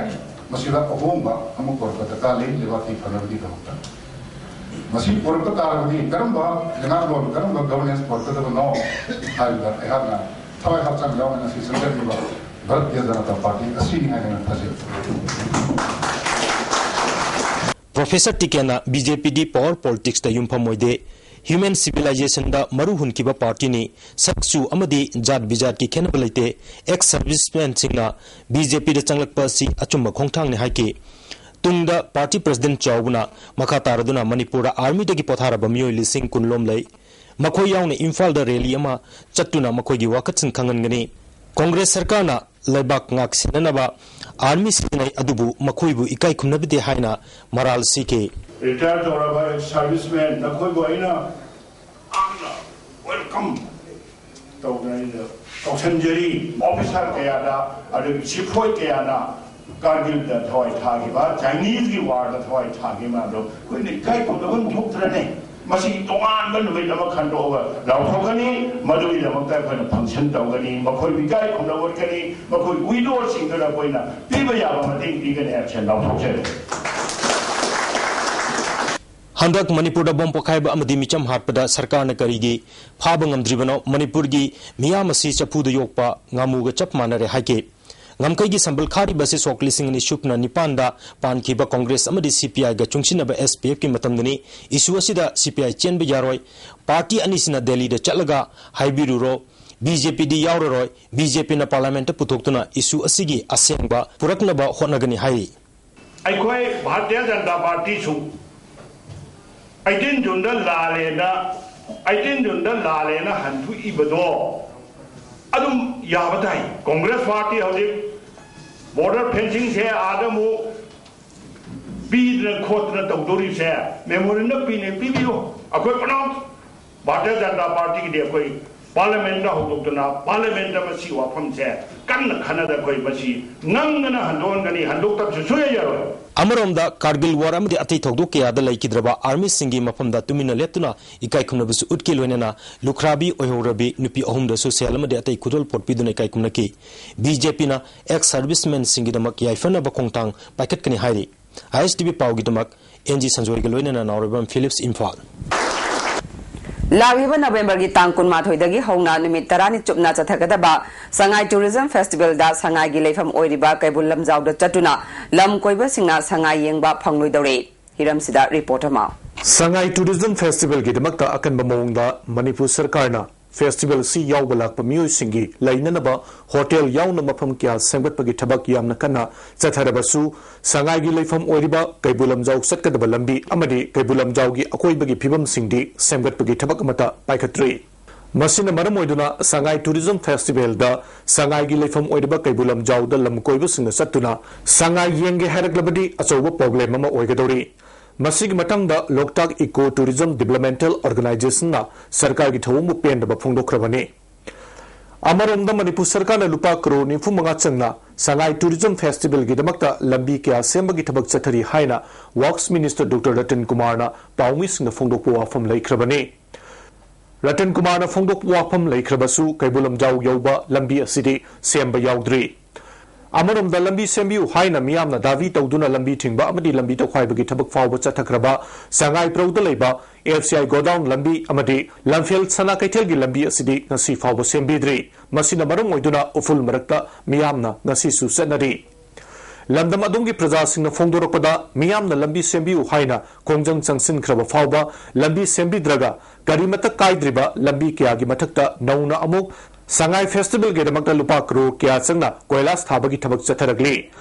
ꯃꯁꯤꯗ ꯑꯍꯣꯡꯕ ꯑꯃ ꯄꯨꯔꯛꯄ ꯗꯔꯀꯥꯔ ꯂꯩ, ꯂꯩꯕꯥꯛꯀꯤ ꯐꯅꯕꯒꯤꯗꯃꯛꯇ꯫ ꯃꯁꯤ ꯄꯨꯔꯛꯄ ꯇꯥꯔꯕꯗꯤ ꯀꯔꯝꯕ ꯂꯩꯉꯥꯛꯂꯣꯟ, ꯀꯔꯝꯕ ꯒꯚꯔꯅꯦꯟꯁ ꯄꯨꯔꯛꯀꯗꯕꯅꯣ ꯍꯥꯏꯕꯗ ꯑꯩꯍꯥꯛꯅ ꯊꯋꯥꯏ ꯍꯛꯆꯥꯡ ꯌꯥꯎꯅ ꯉꯁꯤ ꯆꯪꯖꯔꯤꯕ ꯚꯥꯔꯇꯤꯌ ꯖꯅꯇꯥ ꯄꯥꯔꯇꯤ ꯑꯁꯤꯅꯤ ꯍꯥꯏꯅ ꯊꯥꯖꯩ꯫ ꯄ꯭ꯔꯣꯐꯦꯁꯔ ꯇꯤꯀꯦꯟꯅ ꯕꯤ ꯖꯦ ꯄꯤꯗꯤ ꯄꯋꯥꯔ ꯄꯣꯂꯤꯇꯤꯛꯁꯇ ꯌꯨꯝꯐꯝ ꯑꯣꯏꯗꯦ, ꯍ꯭ꯌꯨꯃꯦꯟ ꯁꯤꯚꯤꯂꯥꯏꯖꯦꯁꯟꯗ ꯃꯔꯨ ꯍꯨꯟꯈꯤꯕ ꯄꯥꯔꯇꯤꯅꯤ, ꯁꯛꯆꯨ ꯑꯃꯗꯤ ꯖꯥꯠ ꯕꯤꯖꯥꯠꯀꯤ ꯈꯦꯠꯅꯕ ꯂꯩꯇꯦ, ꯑꯦꯛꯁ ꯁꯔꯚꯤꯁꯃꯦꯟꯁꯤꯡꯅ ꯕꯤ ꯖꯦ ꯄꯤꯗ ꯆꯪꯂꯛꯄ ꯑꯁꯤ ꯑꯆꯨꯝꯕ ꯈꯣꯡꯊꯥꯡꯅꯤ ꯍꯥꯏꯈꯤ꯫ ꯇꯨꯡꯗ ꯄꯥꯔꯇꯤ ꯄ꯭ꯔꯦꯁꯤꯗꯦꯟꯠ ꯆꯥꯎꯕꯅ ꯃꯈꯥ ꯇꯥꯔꯗꯨꯅ ꯃꯅꯤꯄꯨꯔꯗ ꯑꯥꯔꯃꯤꯗꯒꯤ ꯄꯣꯊꯥꯔꯕ ꯃꯤꯑꯣꯏ ꯂꯤꯁꯤꯡ ꯀꯨꯟ ꯂꯣꯝ ꯂꯩ꯫ ꯃꯈꯣꯏ ꯌꯥꯎꯅ ꯏꯝꯐꯥꯜꯗ ꯔꯦꯂꯤ ꯑꯃ ꯆꯠꯇꯨꯅ ꯃꯈꯣꯏꯒꯤ ꯋꯥꯀꯠꯁꯤꯡ ꯈꯪꯍꯟꯒꯅꯤ꯫ ꯀꯣꯡꯒ꯭ꯔꯦꯁ ꯁꯔꯀꯥꯔꯅ ꯂꯩꯕꯥꯛ ꯉꯥꯛ ꯁꯦꯟꯅꯅꯕ ꯑꯥꯔꯃꯤ ꯁꯤꯖꯤꯟꯅꯩ, ꯑꯗꯨꯕꯨ ꯃꯈꯣꯏꯕꯨ ꯏꯀꯥꯏ ꯈꯨꯝꯅꯕꯤꯗꯦ ꯍꯥꯏꯅ ꯃꯔꯥꯜ ꯁꯤꯈꯤ꯫ ꯔꯤꯇꯥꯌꯔ ꯇꯧꯔꯕ ꯑꯦꯛꯁ ꯁꯥꯔꯚꯤꯁꯃꯦꯟ ꯅꯈꯣꯏꯕꯨ ꯑꯩꯅ ꯌꯥꯝꯅ ꯋꯦꯜꯀꯝ ꯇꯧꯅ ꯑꯩꯅ ꯀꯧꯁꯟꯖꯔꯤ꯫ ꯑꯣꯐꯤꯁꯥꯔ ꯀꯌꯥꯗ, ꯑꯗꯒꯤ ꯁꯤꯐꯣꯏ ꯀꯌꯥꯅ ꯀꯥꯔꯒꯤꯜꯗ ꯊꯋꯥꯏ ꯊꯥꯈꯤꯕ, ꯆꯥꯏꯅꯤꯁꯀꯤ ꯋꯥꯔꯗ ꯊꯋꯥꯏ ꯊꯥꯈꯤꯕ ꯃꯌꯥꯝꯗꯣ ꯑꯩꯈꯣꯏꯅ ꯏꯀꯥꯏ ꯈꯨꯝꯅꯐꯝ ꯊꯣꯛꯇ꯭ꯔꯅꯦ? ꯃꯁꯤꯒꯤ ꯇꯣꯉꯥꯟꯕ ꯅꯨꯃꯤꯠ ꯑꯃ ꯈꯟꯗꯣꯛꯑꯒ ꯂꯥꯎꯊꯣꯛꯀꯅꯤ꯫ ꯃꯗꯨꯒꯤꯗꯃꯛꯇ ꯑꯩꯈꯣꯏꯅ ꯐꯪꯁꯟ ꯇꯧꯒꯅꯤ, ꯃꯈꯣꯏꯕꯨ ꯏꯀꯥꯏ ꯈꯨꯝꯅꯕ ꯎꯠꯀꯅꯤ, ꯃꯈꯣꯏ ꯋꯤꯗꯣꯁꯤꯡꯗꯨꯗ ꯑꯩꯈꯣꯏꯅ ꯄꯤꯕ ꯌꯥꯕ ꯃꯇꯦꯡ ꯄꯤꯒꯅꯤ ꯍꯥꯏꯕꯁꯦ ꯂꯥꯎꯊꯣꯛꯆꯔꯤ꯫ ꯍꯟꯗꯛ ꯃꯅꯤꯄꯨꯔꯗ ꯕꯣꯝ ꯄꯣꯈꯥꯏꯕ ꯑꯃꯗꯤ ꯃꯤꯆꯝ ꯍꯥꯠꯄꯗ ꯁꯔꯀꯥꯔꯅ ꯀꯔꯤꯒꯤ ꯐꯥꯕ ꯉꯝꯗ꯭ꯔꯤꯕꯅꯣ? ꯃꯅꯤꯄꯨꯔꯒꯤ ꯃꯤꯌꯥꯝ ꯑꯁꯤ ꯆꯐꯨꯗ ꯌꯣꯛꯄ ꯉꯥꯃꯨꯒ ꯆꯞ ꯃꯥꯟꯅꯔꯦ ꯍꯥꯏꯈꯤ꯫ ꯉꯝꯈꯩꯒꯤ ꯁꯝꯕꯜ ꯈꯥꯔꯤꯕ ꯑꯁꯤ ꯁꯣꯛ ꯂꯤꯁꯤꯡ ꯑꯅꯤ ꯁꯨꯞꯅ ꯅꯤꯄꯥꯟꯗ ꯄꯥꯟꯈꯤꯕ ꯀꯣꯡꯒ꯭ꯔꯦꯁ ꯑꯃꯗꯤ ꯁꯤ ꯄꯤ ꯑꯥꯏꯒ ꯆꯨꯡꯁꯤꯟꯅꯕ ꯑꯦꯁ ꯄꯤ ꯑꯦꯐꯀꯤ ꯃꯇꯝꯗꯅꯤ꯫ ꯏꯁꯨ ꯑꯁꯤꯗ ꯁꯤ ꯄꯤ ꯑꯥꯏ ꯆꯦꯟꯕ ꯌꯥꯔꯣꯏ, ꯄꯥꯔꯇꯤ ꯑꯅꯤꯁꯤꯅ ꯗꯦꯜꯂꯤꯗ ꯆꯠꯂꯒ ꯍꯥꯏꯕꯤꯔꯨꯔꯣ, ꯕꯤ ꯖꯦ ꯄꯤꯗꯤ ꯌꯥꯎꯔꯔꯣꯏ, ꯕꯤ ꯖꯦ ꯄꯤꯅ ꯄꯥꯔꯂꯥꯃꯦꯟꯠꯇ ꯄꯨꯊꯣꯛꯇꯨꯅ ꯏꯁꯨ ꯑꯁꯤꯒꯤ ꯑꯁꯦꯡꯕ ꯄꯨꯔꯛꯅꯕ ꯍꯣꯠꯅꯒꯅꯤ ꯍꯥꯏꯔꯤ꯫ ꯑꯩꯈꯣꯏ ꯚꯥꯔꯇꯤꯌ ꯖꯅꯇꯥ ꯄꯥꯔꯇꯤꯁꯨ ꯑꯩꯇꯤꯟ ꯖꯨꯟꯗ ꯂꯥꯜꯂꯦꯅ, ꯑꯩꯇꯤꯟ ꯖꯨꯟꯗ ꯂꯥꯜꯂꯦꯅ ꯍꯟꯊꯣꯛꯏꯕꯗꯣ ꯑꯗꯨꯝ ꯌꯥꯕ ꯇꯥꯏ꯫ ꯀꯣꯡꯒ꯭ꯔꯦꯁ ꯄꯥꯔꯇꯤ ꯍꯧꯖꯤꯛ ꯕꯣꯔꯗꯔ ꯐꯦꯟꯁꯤꯡꯁꯦ ꯑꯥꯗ ꯑꯃꯨꯛ ꯄꯤꯗꯅ ꯈꯣꯠꯇꯅ ꯇꯧꯗꯧꯔꯤꯕꯁꯦ ꯃꯦꯃꯣꯔꯦꯟꯗꯝ ꯄꯤꯅꯦ, ꯄꯤꯕꯤꯌꯨ꯫ ꯑꯩꯈꯣꯏ ꯄꯨꯝꯅꯃꯛ ꯚꯥꯔꯇꯤꯌ ꯖꯅꯇꯥ ꯄꯥꯔꯇꯤꯒꯤꯗꯤ ꯑꯩꯈꯣꯏ ꯄꯥꯔꯂꯤꯌꯥꯃꯦꯟꯠꯇ ꯍꯧꯗꯣꯛꯇꯨꯅ ꯄꯥꯔꯂꯤꯌꯥꯃꯦꯟꯠꯇ ꯃꯁꯤ ꯋꯥꯐꯝꯁꯦ ꯀꯟꯅ ꯈꯟꯅꯗ ꯑꯩꯈꯣꯏ ꯃꯁꯤ ꯉꯝꯗꯅ ꯍꯟꯗꯣꯛꯍꯟꯒꯅꯤ, ꯍꯟꯗꯣꯛꯇꯕꯁꯨ ꯁꯨꯡꯌꯥ ꯌꯥꯔꯣꯏ꯫ ꯑꯃꯔꯣꯝꯗ ꯀꯥꯔꯒꯤꯜ ꯋꯥꯔ ꯑꯃꯗꯤ ꯑꯇꯩ ꯊꯧꯗꯣꯛ ꯀꯌꯥꯗ ꯂꯩꯈꯤꯗ꯭ꯔꯕ ꯑꯥꯔꯃꯤꯁꯤꯡꯒꯤ ꯃꯐꯝꯗ ꯇꯨꯃꯤꯟꯅ ꯂꯦꯞꯇꯨꯅ ꯏꯀꯥꯏ ꯈꯨꯝꯅꯕꯁꯨ ꯎꯠꯈꯤ, ꯂꯣꯏꯅꯅ ꯂꯨꯈ꯭ꯔꯥꯕꯤ ꯑꯣꯏꯍꯧꯔꯕꯤ ꯅꯨꯄꯤ ꯑꯍꯨꯝꯗꯁꯨ ꯁꯦꯜ ꯑꯃꯗꯤ ꯑꯇꯩ ꯈꯨꯗꯣꯜꯄꯣꯠ ꯄꯤꯗꯨꯅ ꯏꯀꯥꯏ ꯈꯨꯝꯅꯈꯤ꯫ ꯕꯤ ꯖꯦ ꯄꯤꯅ ꯑꯦꯛꯁ ꯁꯥꯔꯚꯤꯁꯃꯦꯟꯁꯤꯡꯒꯤꯗꯃꯛ ꯌꯥꯏꯐꯅꯕ ꯈꯣꯡꯊꯥꯡ ꯄꯥꯏꯈꯠꯀꯅꯤ ꯍꯥꯏꯔꯤ꯫ ꯑꯥꯏ ꯑꯦꯁ ꯇꯤ ꯚꯤ ꯄꯥꯎꯒꯤꯗꯃꯛ ꯑꯦꯟ ꯖꯤ ꯁꯟꯖꯣꯏꯒ ꯂꯣꯏꯅꯅ ꯅꯥꯎꯔꯦꯝꯕꯝ ꯐꯤꯂꯤꯞꯁ, ꯏꯝꯐꯥꯜ꯫ ꯂꯥꯛꯂꯤꯕ ꯅꯕꯦꯝꯕꯔꯒꯤ ꯇꯥꯡ ꯀꯨꯟꯃꯥꯊꯣꯏꯗꯒꯤ ꯍꯧꯅ ꯅꯨꯃꯤꯠ ꯇꯔꯥꯅꯤ ꯆꯨꯞꯅ ꯆꯠꯊꯒꯗꯕ ꯁꯉꯥꯏ ꯇꯨꯔꯤꯖꯝ ꯐꯦꯁꯇꯤꯚꯦꯜꯗ ꯁꯉꯥꯏꯒꯤ ꯂꯩꯐꯝ ꯑꯣꯏꯔꯤꯕ ꯀꯩꯕꯨꯜ ꯂꯝꯖꯥꯎꯗ ꯆꯠꯇꯨꯅ ꯂꯝ ꯀꯣꯏꯕꯁꯤꯡꯅ ꯁꯉꯥꯏ ꯌꯦꯡꯕ ꯐꯪꯂꯣꯏꯗꯧꯔꯦ꯫ ꯍꯤꯔꯝꯁꯤꯗ ꯔꯤꯄꯣꯔꯠ ꯑꯃ꯫ ꯁꯉꯥꯏ ꯇꯨꯔꯤꯖꯝ ꯐꯦꯁꯇꯤꯚꯦꯜꯒꯤꯗꯃꯛꯇ ꯑꯀꯟꯕ ꯃꯑꯣꯡꯗ ꯃꯅꯤꯄꯨꯔ ꯁꯔꯀꯥꯔꯅ ꯐꯦꯁꯇꯤꯚꯦꯜ ꯑꯁꯤ ꯌꯥꯎꯕ ꯂꯥꯛꯄ ꯃꯤꯑꯣꯏꯁꯤꯡꯒꯤ ꯂꯩꯅꯅꯕ ꯍꯣꯇꯦꯜ ꯌꯥꯎꯅ ꯃꯐꯝ ꯀꯌꯥ ꯁꯦꯝꯒꯠꯄꯒꯤ ꯊꯕꯛ ꯌꯥꯝꯅ ꯀꯟꯅ ꯆꯠꯊꯔꯕꯁꯨ, ꯁꯉꯥꯏꯒꯤ ꯂꯩꯐꯝ ꯑꯣꯏꯔꯤꯕ ꯀꯩꯕꯨꯜ ꯂꯝꯖꯥꯎ ꯆꯠꯀꯗꯕ ꯂꯝꯕꯤ ꯑꯃꯗꯤ ꯀꯩꯕꯨꯜ ꯂꯝꯖꯥꯎꯒꯤ ꯑꯀꯣꯏꯕꯒꯤ ꯐꯤꯕꯝꯁꯤꯡꯗꯤ ꯁꯦꯝꯒꯠꯄꯒꯤ ꯊꯕꯛ ꯑꯃꯠꯇ ꯄꯥꯏꯈꯠꯇ꯭ꯔꯤ꯫ ꯃꯁꯤꯅ ꯃꯔꯝ ꯑꯣꯏꯗꯨꯅ ꯁꯉꯥꯏ ꯇꯨꯔꯤꯖꯝ ꯐꯦꯁꯇꯤꯚꯦꯜꯗ ꯁꯉꯥꯏꯒꯤ ꯂꯩꯐꯝ ꯑꯣꯏꯔꯤꯕ ꯀꯩꯕꯨꯜ ꯂꯝꯖꯥꯎꯗ ꯂꯝ ꯀꯣꯏꯕꯁꯤꯡꯅ ꯆꯠꯇꯨꯅ ꯁꯉꯥꯏ ꯌꯦꯡꯒꯦ ꯍꯥꯏꯔꯛꯂꯕꯗꯤ ꯑꯆꯧꯕ ꯄ꯭ꯔꯣꯕ꯭ꯂꯦꯝ ꯑꯃ ꯑꯣꯏꯒꯗꯧꯔꯤ꯫ ꯃꯁꯤꯒꯤ ꯃꯇꯥꯡꯗ ꯂꯣꯛꯇꯥꯛ ꯏꯀꯣ ꯇꯨꯔꯤꯖꯝ ꯗꯤꯕ꯭ꯂꯞꯃꯦꯟꯇꯦꯜ ꯑꯣꯔꯒꯅꯥꯏꯖꯦꯁꯟꯅ ꯁꯔꯀꯥꯔꯒꯤ ꯊꯧꯑꯣꯡꯕꯨ ꯄꯦꯟꯗꯕ ꯐꯣꯡꯗꯣꯛꯈ꯭ꯔꯕꯅꯤ꯫ ꯑꯃꯔꯣꯝꯗ ꯃꯅꯤꯄꯨꯔ ꯁꯔꯀꯥꯔꯅ ꯂꯨꯄꯥ ꯀꯔꯣꯔ ꯅꯤꯐꯨ ꯃꯉꯥ ꯆꯪꯅ ꯁꯉꯥꯏ ꯇꯨꯔꯤꯖꯝ ꯐꯦꯁꯇꯤꯚꯦꯜꯒꯤꯗꯃꯛꯇ ꯂꯝꯕꯤ ꯀꯌꯥ ꯁꯦꯝꯕꯒꯤ ꯊꯕꯛ ꯆꯠꯊꯔꯤ ꯍꯥꯏꯅ ꯋꯥꯔꯛꯁ ꯃꯤꯅꯤꯁꯇꯔ ꯗꯣꯛꯇꯔ ꯔꯇꯟ ꯀꯨꯃꯥꯔꯅ ꯄꯥꯎꯃꯤꯁꯤꯡꯗ ꯐꯣꯡꯗꯣꯛꯄ ꯋꯥꯐꯝ ꯂꯩꯈ꯭ꯔꯕꯅꯤ꯫ ꯔꯇꯟ ꯀꯨꯃꯥꯔꯅ ꯐꯣꯡꯗꯣꯛꯄ ꯋꯥꯐꯝ ꯂꯩꯈ꯭ꯔꯕꯁꯨ ꯀꯩꯕꯨꯜ ꯂꯝꯖꯥꯎ ꯌꯧꯕ ꯂꯝꯕꯤ ꯑꯁꯤꯗꯤ ꯁꯦꯝꯕ ꯌꯥꯎꯗ꯭ꯔꯤ꯫ ꯑꯃꯔꯣꯝꯗ ꯂꯝꯕꯤ ꯁꯦꯝꯕꯤꯌꯨ ꯍꯥꯏꯅ ꯃꯤꯌꯥꯝꯅ ꯗꯥꯕꯤ ꯇꯧꯗꯨꯅ ꯂꯝꯕꯤ ꯊꯤꯡꯕ ꯑꯃꯗꯤ ꯂꯝꯕꯤ ꯇꯧꯈꯥꯏꯕꯒꯤ ꯊꯕꯛ ꯐꯥꯎꯕ ꯆꯠꯊꯈ꯭ꯔꯕ ꯁꯉꯥꯏ ꯄ꯭ꯔꯧꯗ ꯂꯩꯕ ꯑꯦꯐ ꯁꯤ ꯑꯥꯏ ꯒꯣꯗꯥꯎꯟ ꯂꯝꯕꯤ ꯑꯃꯗꯤ ꯂꯝꯐꯦꯜ ꯁꯅꯥ ꯀꯩꯊꯦꯜꯒꯤ ꯂꯝꯕꯤ ꯑꯁꯤꯗꯤ ꯉꯁꯤ ꯐꯥꯎꯕ ꯁꯦꯝꯕꯤꯗ꯭ꯔꯤ꯫ ꯃꯁꯤꯅ ꯃꯔꯝ ꯑꯣꯏꯗꯨꯅ ꯎꯐꯨꯜ ꯃꯔꯛꯇ ꯃꯤꯌꯥꯝꯅ ꯉꯁꯤꯁꯨ ꯆꯠꯅꯔꯤ꯫ ꯂꯝꯗꯝ ꯑꯗꯣꯝꯒꯤ ꯄ꯭ꯔꯖꯥꯁꯤꯡꯅ ꯐꯣꯡꯗꯣꯔꯛꯄꯗ ꯃꯤꯌꯥꯝꯅ ꯂꯝꯕꯤ ꯁꯦꯝꯕꯤꯌꯨ ꯍꯥꯏꯅ ꯈꯣꯡꯖꯪ ꯆꯪꯁꯤꯟꯈ꯭ꯔꯕ ꯐꯥꯎꯕ ꯂꯝꯕꯤ ꯁꯦꯝꯕꯤꯗ꯭ꯔꯒ ꯀꯔꯤꯃꯠꯇ ꯀꯥꯏꯗ꯭ꯔꯤꯕ ꯂꯝꯕꯤ ꯀꯌꯥꯒꯤ ꯃꯊꯛꯇ ꯅꯧꯅ ꯑꯃꯨꯛ ꯁꯉꯥꯏ ꯐꯦꯁꯇꯤꯚꯦꯜꯒꯤꯗꯃꯛꯇ ꯂꯨꯄꯥ ꯀꯔꯣꯔ ꯀꯌꯥ ꯆꯪꯅ ꯀꯣꯏꯂꯥꯁ ꯊꯥꯕꯒꯤ ꯊꯕꯛ ꯆꯠꯊꯔꯛꯂꯤ꯫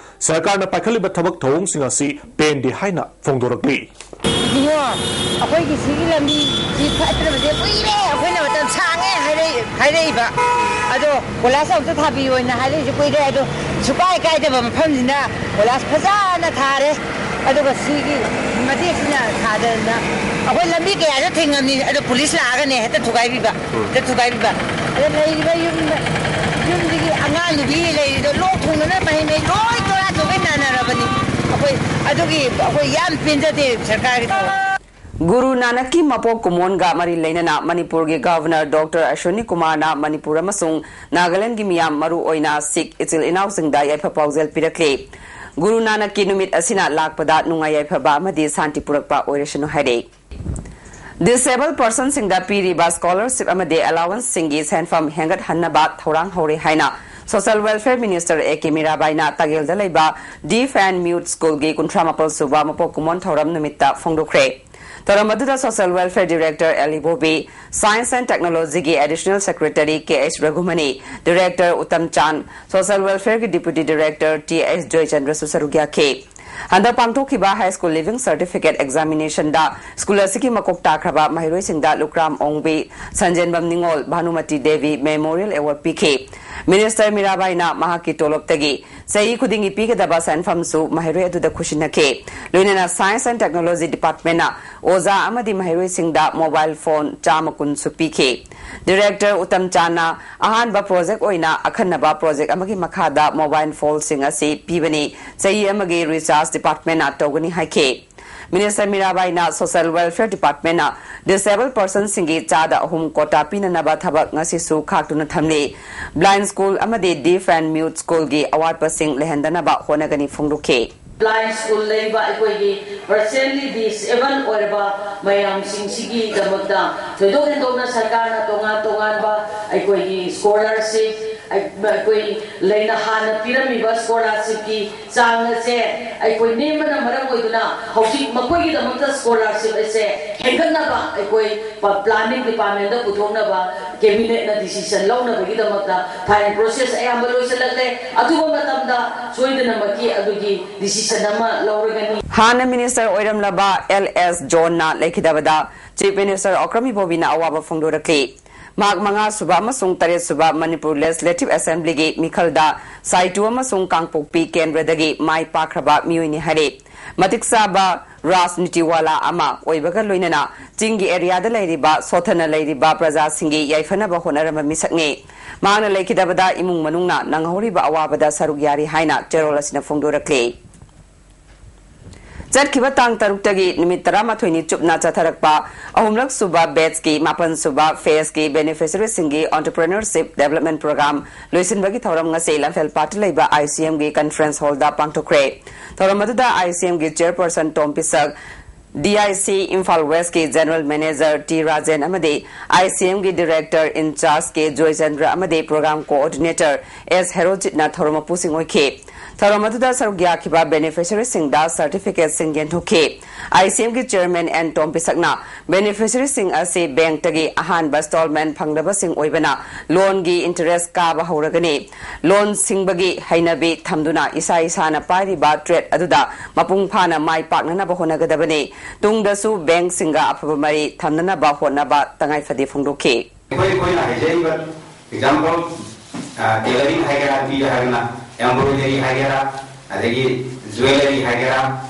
ꯁꯔꯀꯥꯔꯅ ꯄꯥꯏꯈꯠꯂꯤꯕ ꯊꯕꯛ ꯊꯧꯑꯣꯡꯁꯤꯡ ꯑꯁꯤ ꯄꯦꯟꯗꯦ ꯍꯥꯏꯅ ꯐꯣꯡꯗꯣꯔꯛꯂꯤ꯫ ꯏꯕꯨꯡꯉꯣ, ꯑꯩꯈꯣꯏꯒꯤ ꯁꯤꯒꯤ ꯂꯝꯕꯤꯁꯤ ꯐꯠꯇ꯭ꯔꯕꯁꯦ ꯀꯨꯏꯔꯦ, ꯑꯩꯈꯣꯏꯅ ꯃꯇꯝ ꯁꯥꯡꯉꯦ ꯍꯥꯏꯔꯛꯏ-, ꯍꯥꯏꯔꯛꯏꯕ꯫ ꯑꯗꯣ ꯀꯣꯏꯂꯥꯁ ꯑꯃꯨꯛꯇ ꯊꯥꯕꯤꯌꯣꯅ ꯍꯥꯏꯔꯛꯏꯁꯦ ꯀꯨꯏꯔꯦ꯫ ꯑꯗꯣ ꯁꯨꯀꯥꯏ ꯀꯥꯏꯗꯕ ꯃꯐꯝꯁꯤꯅ ꯀꯣꯏꯂꯥꯁ ꯐꯖꯅ ꯊꯥꯔꯦ꯫ ꯑꯗꯨꯒ ꯁꯤꯒꯤ ꯃꯇꯦꯛꯁꯤꯅ ꯊꯥꯗꯅ ꯑꯩꯈꯣꯏ ꯂꯝꯕꯤ ꯀꯌꯥꯗ ꯊꯤꯡꯉꯝꯅꯤ, ꯑꯗꯣ ꯄꯨꯂꯤꯁ ꯂꯥꯛꯑꯒꯅꯦ ꯍꯦꯛꯇ ꯊꯨꯒꯥꯏꯕꯤꯕ, ꯍꯦꯛꯇ ꯊꯨꯒꯥꯏꯕꯤꯕ꯫ ꯑꯗ ꯂꯩꯔꯤꯕ ꯌꯨꯝ, ꯌꯨꯝꯁꯤꯒꯤ ꯑꯉꯥꯡ ꯅꯨꯄꯤ ꯂꯩꯔꯤꯗꯣ ꯂꯣꯛ ꯊꯨꯡꯗꯅ ꯃꯍꯩ ꯃꯍꯩ ꯂꯣꯏ ꯇꯣꯔꯥ ꯇꯣꯛꯈꯩ ꯅꯥꯅꯔꯕꯅꯤ꯫ ꯑꯩꯈꯣꯏ ꯑꯗꯨꯒꯤ ꯑꯩꯈꯣꯏ ꯌꯥꯝ ꯄꯦꯟꯖꯗꯦ ꯁꯔꯀꯥꯔꯒꯤ ꯊꯕꯛ꯫ ꯒꯨꯔꯨ ꯅꯥꯅꯛꯀꯤ ꯃꯄꯣꯛ ꯀꯨꯝꯑꯣꯟꯒ ꯃꯔꯤ ꯂꯩꯅꯅ ꯃꯅꯤꯄꯨꯔꯒꯤ ꯒꯚꯔꯅꯔ ꯗꯣꯛꯇꯔ ꯑꯁ꯭ꯋꯤꯅꯤ ꯀꯨꯃꯥꯔꯅ ꯃꯅꯤꯄꯨꯔ ꯑꯃꯁꯨꯡ ꯅꯥꯒꯥꯂꯦꯟꯗꯒꯤ ꯃꯤꯌꯥꯝ, ꯃꯔꯨ ꯑꯣꯏꯅ ꯁꯤꯈ ꯏꯆꯤꯜ ꯏꯅꯥꯎꯁꯤꯡꯗ ꯌꯥꯏꯐ ꯄꯥꯎꯖꯦꯜ ꯄꯤꯔꯛꯂꯤ꯫ ꯒꯨꯔꯨ ꯅꯥꯅꯛꯀꯤ ꯅꯨꯃꯤꯠ ꯑꯁꯤꯅ ꯂꯥꯛꯄꯗ ꯅꯨꯡꯉꯥꯏ ꯌꯥꯏꯐꯕ ꯑꯃꯗꯤ ꯁꯥꯟꯇꯤ ꯄꯨꯔꯛꯄ ꯑꯣꯏꯔꯁꯅꯨ ꯍꯥꯏꯔꯦ꯫ ꯗꯤꯁꯦꯕꯜ ꯄꯔꯁꯟꯁꯤꯡꯗ ꯄꯤꯔꯤꯕ ꯁ꯭ꯀꯣꯂꯔꯁꯤꯞ ꯑꯃꯗꯤ ꯑꯦꯂꯥꯋꯦꯟꯁꯁꯤꯡꯒꯤ ꯁꯦꯟꯐꯝ ꯍꯦꯟꯒꯠꯍꯟꯅꯕ ꯊꯧꯔꯥꯡ ꯍꯧꯔꯦ ꯍꯥꯏꯅ social welfare minister A K ꯃꯤꯔꯥꯕꯥꯏꯅ ꯇꯥꯒꯦꯜꯗ ꯂꯩꯕ ꯗꯤꯐ ꯑꯦꯟ ꯃ꯭ꯌꯨꯠ ꯁ꯭ꯀꯨꯜꯒꯤ ꯀꯨꯟꯊ꯭ꯔꯥ ꯃꯥꯄꯜ ꯁꯨꯕ ꯃꯄꯣꯛ ꯀꯨꯝꯑꯣꯟ ꯊꯧꯔꯝ ꯅꯨꯃꯤꯠꯇ ꯐꯣꯡꯗꯣꯛꯈ꯭ꯔꯦ꯫ ꯊꯧꯔꯝ ꯑꯗꯨꯗ Social Welfare Director L Ibobi, Science and Technology ꯒꯤ Additional Secretary K H Raghumani, Director Uttam Chand, Social Welfare ꯒꯤ Deputy Director ꯇꯤ ꯑꯩꯆ ꯖꯣꯏꯆꯟꯗ꯭ꯔꯁꯨ ꯁꯔꯨꯛ ꯌꯥꯈꯤ꯫ ꯍꯟꯗꯛ ꯄꯥꯡꯊꯣꯛꯈꯤꯕ High School Leaving Certificate Examination ꯗ ꯁ꯭ꯀꯨꯜ ꯑꯁꯤꯒꯤ ꯃꯀꯣꯛ ꯇꯥꯈ꯭ꯔꯕ ꯃꯍꯩꯔꯣꯏꯁꯤꯡꯗ ꯂꯨꯀ꯭ꯔꯥꯝ ꯑꯣꯡꯕꯤ, ꯁꯟꯖꯦꯟꯕꯝ ꯅꯤꯉꯣꯜ, ꯚꯥꯅꯨꯃꯇꯤ ꯗꯦꯕꯤ Memorial Award ꯄꯤꯈꯤ꯫ ꯃꯤꯅꯤꯁꯇꯔ ꯃꯤꯔꯥꯕꯥꯏꯅ ꯃꯍꯥꯛꯀꯤ ꯇꯣꯂꯣꯞꯇꯒꯤ ꯆꯍꯤ ꯈꯨꯗꯤꯡꯒꯤ ꯄꯤꯒꯗꯕ ꯁꯦꯟꯐꯝꯁꯨ ꯃꯍꯩꯔꯣꯏ ꯑꯗꯨꯗ ꯈꯨꯠꯁꯤꯟꯅꯈꯤ꯫ ꯂꯣꯏꯅꯅ Science and Technology Department ꯅ ꯑꯣꯖꯥ ꯑꯃꯗꯤ ꯃꯍꯩꯔꯣꯏꯁꯤꯡꯗ mobile phone ꯆꯥꯝꯃ ꯀꯨꯟꯁꯨ ꯄꯤꯈꯤ꯫ Director ꯎꯇꯝ ꯆꯥꯟꯅ ꯑꯍꯥꯟꯕ project ꯑꯣꯏꯅ ꯑꯈꯟꯅꯕ project ꯑꯃꯒꯤ ꯃꯈꯥꯗ mobile phone ꯁꯤꯡ ꯑꯁꯤ ꯄꯤꯕꯅꯤ, ꯆꯍꯤ ꯑꯃꯒꯤ research department ꯅ ꯇꯧꯒꯅꯤ ꯍꯥꯏꯈꯤ꯫ ꯃꯤꯅꯤꯁꯇꯔ ꯃꯤꯔꯥꯕꯥꯏꯅ Social Welfare Department ꯅ disabled person ꯁꯤꯡꯒꯤ ꯆꯥꯗ ꯑꯍꯨꯝ quota ꯄꯤꯅꯅꯕ ꯊꯕꯛ ꯉꯁꯤꯁꯨ ꯈꯥꯛꯇꯨꯅ ꯊꯝꯂꯤ꯫ Blind school ꯑꯃꯗꯤ deaf and mute school ꯒꯤ ꯑꯋꯥꯠꯄꯁꯤꯡ ꯂꯩꯍꯟꯗꯅꯕ ꯍꯣꯠꯅꯒꯅꯤ ꯐꯣꯡꯗꯣꯛꯈꯤ꯫ Blind school ꯂꯩꯕ ꯑꯩꯈꯣꯏꯒꯤ permanently disabled ꯑꯣꯏꯔꯕ ꯃꯌꯥꯝꯁꯤꯡꯁꯤꯒꯤꯗꯃꯛꯇ ꯊꯣꯏꯗꯣꯛ ꯍꯦꯟꯗꯣꯛꯅ ꯁꯔꯀꯥꯔꯅ ꯇꯣꯉꯥꯟ ꯇꯣꯉꯥꯟꯕ ꯑꯩꯈꯣꯏꯒꯤ scholarship, ꯑꯩꯈꯣꯏ ꯂꯩꯅ ꯍꯥꯟꯅ ꯄꯤꯔꯝꯃꯤꯕ scholarship ꯀꯤ ꯆꯥꯡ ꯑꯁꯦ ꯑꯩꯈꯣꯏ ꯅꯦꯝꯕꯅ ꯃꯔꯝ ꯑꯣꯏꯗꯨꯅ ꯍꯧꯖꯤꯛ ꯃꯈꯣꯏꯒꯤꯗꯃꯛꯇ scholarship ꯑꯁꯦ ꯍꯦꯟꯒꯠꯅꯕ ꯑꯩꯈꯣꯏ planning department ꯇ ꯄꯨꯊꯣꯛꯅꯕ cabinet ꯅ decision ꯂꯧꯅꯕꯒꯤꯗꯃꯛꯇ filing process ꯑꯌꯥꯝꯕ ꯂꯣꯏꯁꯤꯜꯂꯛꯂꯦ꯫ ꯑꯊꯨꯕ ꯃꯇꯝꯗ ꯁꯣꯏꯗꯅꯃꯛꯀꯤ ꯑꯗꯨꯒꯤ decision ꯑꯃ ꯂꯧꯔꯒꯅꯤ꯫ ꯍꯥꯟꯅ ꯃꯤꯅꯤꯁꯇꯔ ꯑꯣꯏꯔꯝꯂꯕ ꯑꯦꯜ ꯑꯦꯁ ꯖꯣꯟꯅ ꯂꯩꯈꯤꯗꯕꯗ Chief Minister ꯑꯣꯀ꯭ꯔꯝ ꯏꯕꯣꯕꯤꯅ ꯑꯋꯥꯕ ꯐꯣꯡꯗꯣꯔꯛꯂꯤ꯫ ꯃꯍꯥꯛ ꯃꯉꯥ ꯁꯨꯕ ꯑꯃꯁꯨꯡ ꯇꯔꯦꯠ ꯁꯨꯕ ꯃꯅꯤꯄꯨꯔ Legislative Assembly ꯒꯤ ꯃꯤꯈꯜꯗ ꯁꯥꯏꯇꯨ ꯑꯃꯁꯨꯡ ꯀꯥꯡꯄꯣꯛꯄꯤ ꯀꯦꯟꯗ꯭ꯔꯗꯒꯤ ꯃꯥꯏ ꯄꯥꯛꯈ꯭ꯔꯕ ꯃꯤꯑꯣꯏꯅꯤ ꯍꯥꯏꯔꯤ꯫ ꯃꯇꯤꯛ ꯆꯥꯕ ꯔꯥꯖꯅꯤꯇꯤ ꯋꯥꯂꯥ ꯑꯃ ꯑꯣꯏꯕꯒ ꯂꯣꯏꯅꯅ ꯆꯤꯡꯒꯤ area ꯗ ꯂꯩꯔꯤꯕ ꯁꯣꯠꯊꯅ ꯂꯩꯔꯤꯕ ꯄ꯭ꯔꯖꯥꯁꯤꯡꯒꯤ ꯌꯥꯏꯐꯅꯕ ꯍꯣꯠꯅꯔꯝꯕ ꯃꯤꯁꯛꯅꯤ꯫ ꯃꯍꯥꯛꯅ ꯂꯩꯈꯤꯗꯕꯗ ꯏꯃꯨꯡ ꯃꯅꯨꯡꯅ ꯅꯪꯍꯧꯔꯤꯕ ꯑꯋꯥꯕꯗ ꯁꯔꯨꯛ ꯌꯥꯔꯤ ꯍꯥꯏꯅ ꯆꯦꯔꯣꯜ ꯑꯁꯤꯅ ꯐꯣꯡꯗꯣꯔꯛꯂꯤ꯫ ꯆꯠꯈꯤꯕ ꯇꯥꯡ ꯇꯔꯨꯛꯇꯒꯤ ꯅꯨꯃꯤꯠ ꯇꯔꯥꯃꯥꯊꯣꯏꯅꯤ ꯆꯨꯞꯅ ꯆꯠꯊꯔꯛꯄ ꯑꯍꯨꯝꯂꯛ ꯁꯨꯕ batch ꯀꯤ ꯃꯥꯄꯟ ꯁꯨꯕ phase ꯀꯤ beneficiary ꯁꯤꯡꯒꯤ Entrepreneurship Development Program ꯂꯣꯏꯁꯤꯟꯕꯒꯤ ꯊꯧꯔꯝ ꯉꯁꯤ ꯂꯝꯐꯦꯜꯄꯥꯠꯇ ꯂꯩꯕ ꯑꯥꯏ ꯁꯤ ꯑꯦꯝ ꯒꯤ conference hall ꯗ ꯄꯥꯡꯊꯣꯛꯈ꯭ꯔꯦ꯫ ꯊꯧꯔꯝ ꯑꯗꯨꯗ ꯑꯥꯏ ꯁꯤ ꯑꯦꯝ ꯒꯤ chairperson Tom Pishak, D I C Imphal West ꯀꯤ General Manager T Rajen ꯑꯃꯗꯤ I C M ꯒꯤ Director in Charge K Joychandra ꯑꯃꯗꯤ Program Coordinator S Herojitꯅ ꯊꯧꯔꯝ ꯃꯄꯨꯁꯤꯡ ꯑꯣꯏꯈꯤ꯫ ꯊꯧꯔꯝ ꯑꯗꯨꯗ ꯁꯔꯨꯛ ꯌꯥꯈꯤꯕ beneficiaryꯁꯤꯡꯗ certificateꯁꯤꯡ ꯌꯦꯟꯊꯣꯛꯈꯤ꯫ I C M ꯒꯤ Chairman N ꯇꯣꯝꯕꯤꯁꯛꯅ beneficiaryꯁꯤꯡ ꯑꯁꯤ bankꯇꯒꯤ ꯑꯍꯥꯟꯕ installment ꯐꯪꯗꯕꯁꯤꯡ ꯑꯣꯏꯕꯅ loanꯒꯤ interest ꯀꯥꯕ ꯍꯧꯔꯒꯅꯤ꯫ Loan ꯁꯤꯡꯕꯒꯤ ꯍꯩꯅꯕꯤ ꯊꯝꯗꯨꯅ ꯏꯁꯥ ꯏꯁꯥꯅ ꯄꯥꯏꯔꯤꯕ trade ꯑꯗꯨꯗ ꯃꯄꯨꯡ ꯐꯥꯅ ꯃꯥꯏ ꯄꯥꯛꯅꯅꯕ ꯍꯣꯠꯅꯒꯗꯕꯅꯤ꯫ ꯇꯨꯡꯗꯁꯨ bankꯁꯤꯡꯒ ꯑꯐꯕ ꯃꯔꯤ ꯊꯝꯅꯅꯕ ꯍꯣꯠꯅꯕ ꯇꯉꯥꯏꯐꯗꯦ ꯐꯣꯡꯗꯣꯛꯈꯤ꯫ ꯑꯩꯈꯣꯏ, ꯑꯩꯈꯣꯏꯅ ꯍꯥꯏꯖꯔꯤꯕ example, ꯑ, tailoring ꯍꯥꯏꯒꯦꯔꯥ, ꯅꯨꯄꯤꯗ ꯍꯥꯏꯔꯒꯅ embroidery ꯍꯥꯏꯒꯦꯔꯥ, ꯑꯗꯒꯤ jewellery ꯍꯥꯏꯒꯦꯔꯥ,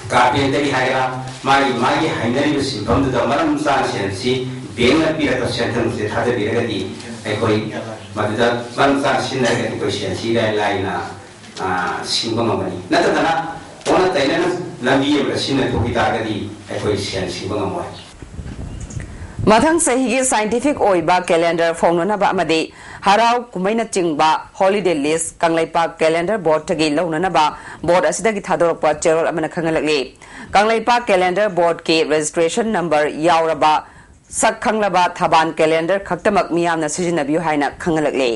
carpentry ꯍꯥꯏꯒꯦꯔꯥ, ꯃꯥꯒꯤ, ꯃꯥꯒꯤ ꯍꯥꯏꯅꯔꯤꯕ ꯁꯤꯟꯐꯝꯗꯨꯗ ꯃꯔꯝ ꯆꯥꯅ ꯁꯦꯟꯁꯤ bankꯅ ꯄꯤꯔꯛꯄ ꯁꯦꯟꯊꯪꯁꯦ ꯊꯥꯖꯕꯤꯔꯒꯗꯤ ꯑꯩꯈꯣꯏ ꯃꯗꯨꯗ ꯃꯔꯝ ꯆꯥꯅ ꯁꯤꯖꯤꯟꯅꯔꯒꯗꯤ ꯑꯩꯈꯣꯏ ꯁꯦꯟꯁꯤ ꯏꯔꯥꯏ ꯂꯥꯏꯅ, ꯑ, ꯁꯤꯡꯕ ꯉꯝꯒꯅꯤ꯫ ꯅꯠꯇꯗꯅ ꯑꯣꯟꯅ ꯇꯩꯅꯅ ꯂꯝꯕꯤ ꯑꯃꯗ ꯁꯤꯖꯤꯟꯅꯊꯣꯛꯈꯤ ꯇꯥꯔꯒꯗꯤ ꯑꯩꯈꯣꯏ ꯁꯦꯟ ꯁꯤꯡꯕ ꯉꯝꯃꯣꯏ꯫ ꯃꯊꯪ ꯆꯍꯤꯒꯤ scientific ꯑꯣꯏꯕ calendar ꯐꯣꯡꯅꯅꯕ ꯑꯃꯗꯤ ꯍꯔꯥꯎ ꯀꯨꯝꯍꯩꯅꯆꯤꯡꯕ holiday list Kangleipak calendar boardꯇꯒꯤ ꯂꯧꯅꯅꯕ board ꯑꯁꯤꯗꯒꯤ ꯊꯥꯗꯣꯔꯛꯄ ꯆꯦꯔꯣꯜ ꯑꯃꯅ ꯈꯪꯍꯜꯂꯛꯂꯤ꯫ ꯀꯪꯂꯩꯄꯥꯛ calendar boardꯀꯤ registration number ꯌꯥꯎꯔꯕ ꯁꯛ ꯈꯪꯂꯕ ꯊꯕꯥꯟ calendar ꯈꯛꯇꯃꯛ ꯃꯤꯌꯥꯝꯅ ꯁꯤꯖꯤꯟꯅꯕꯤꯌꯨ ꯍꯥꯏꯅ ꯈꯪꯍꯜꯂꯛꯂꯤ꯫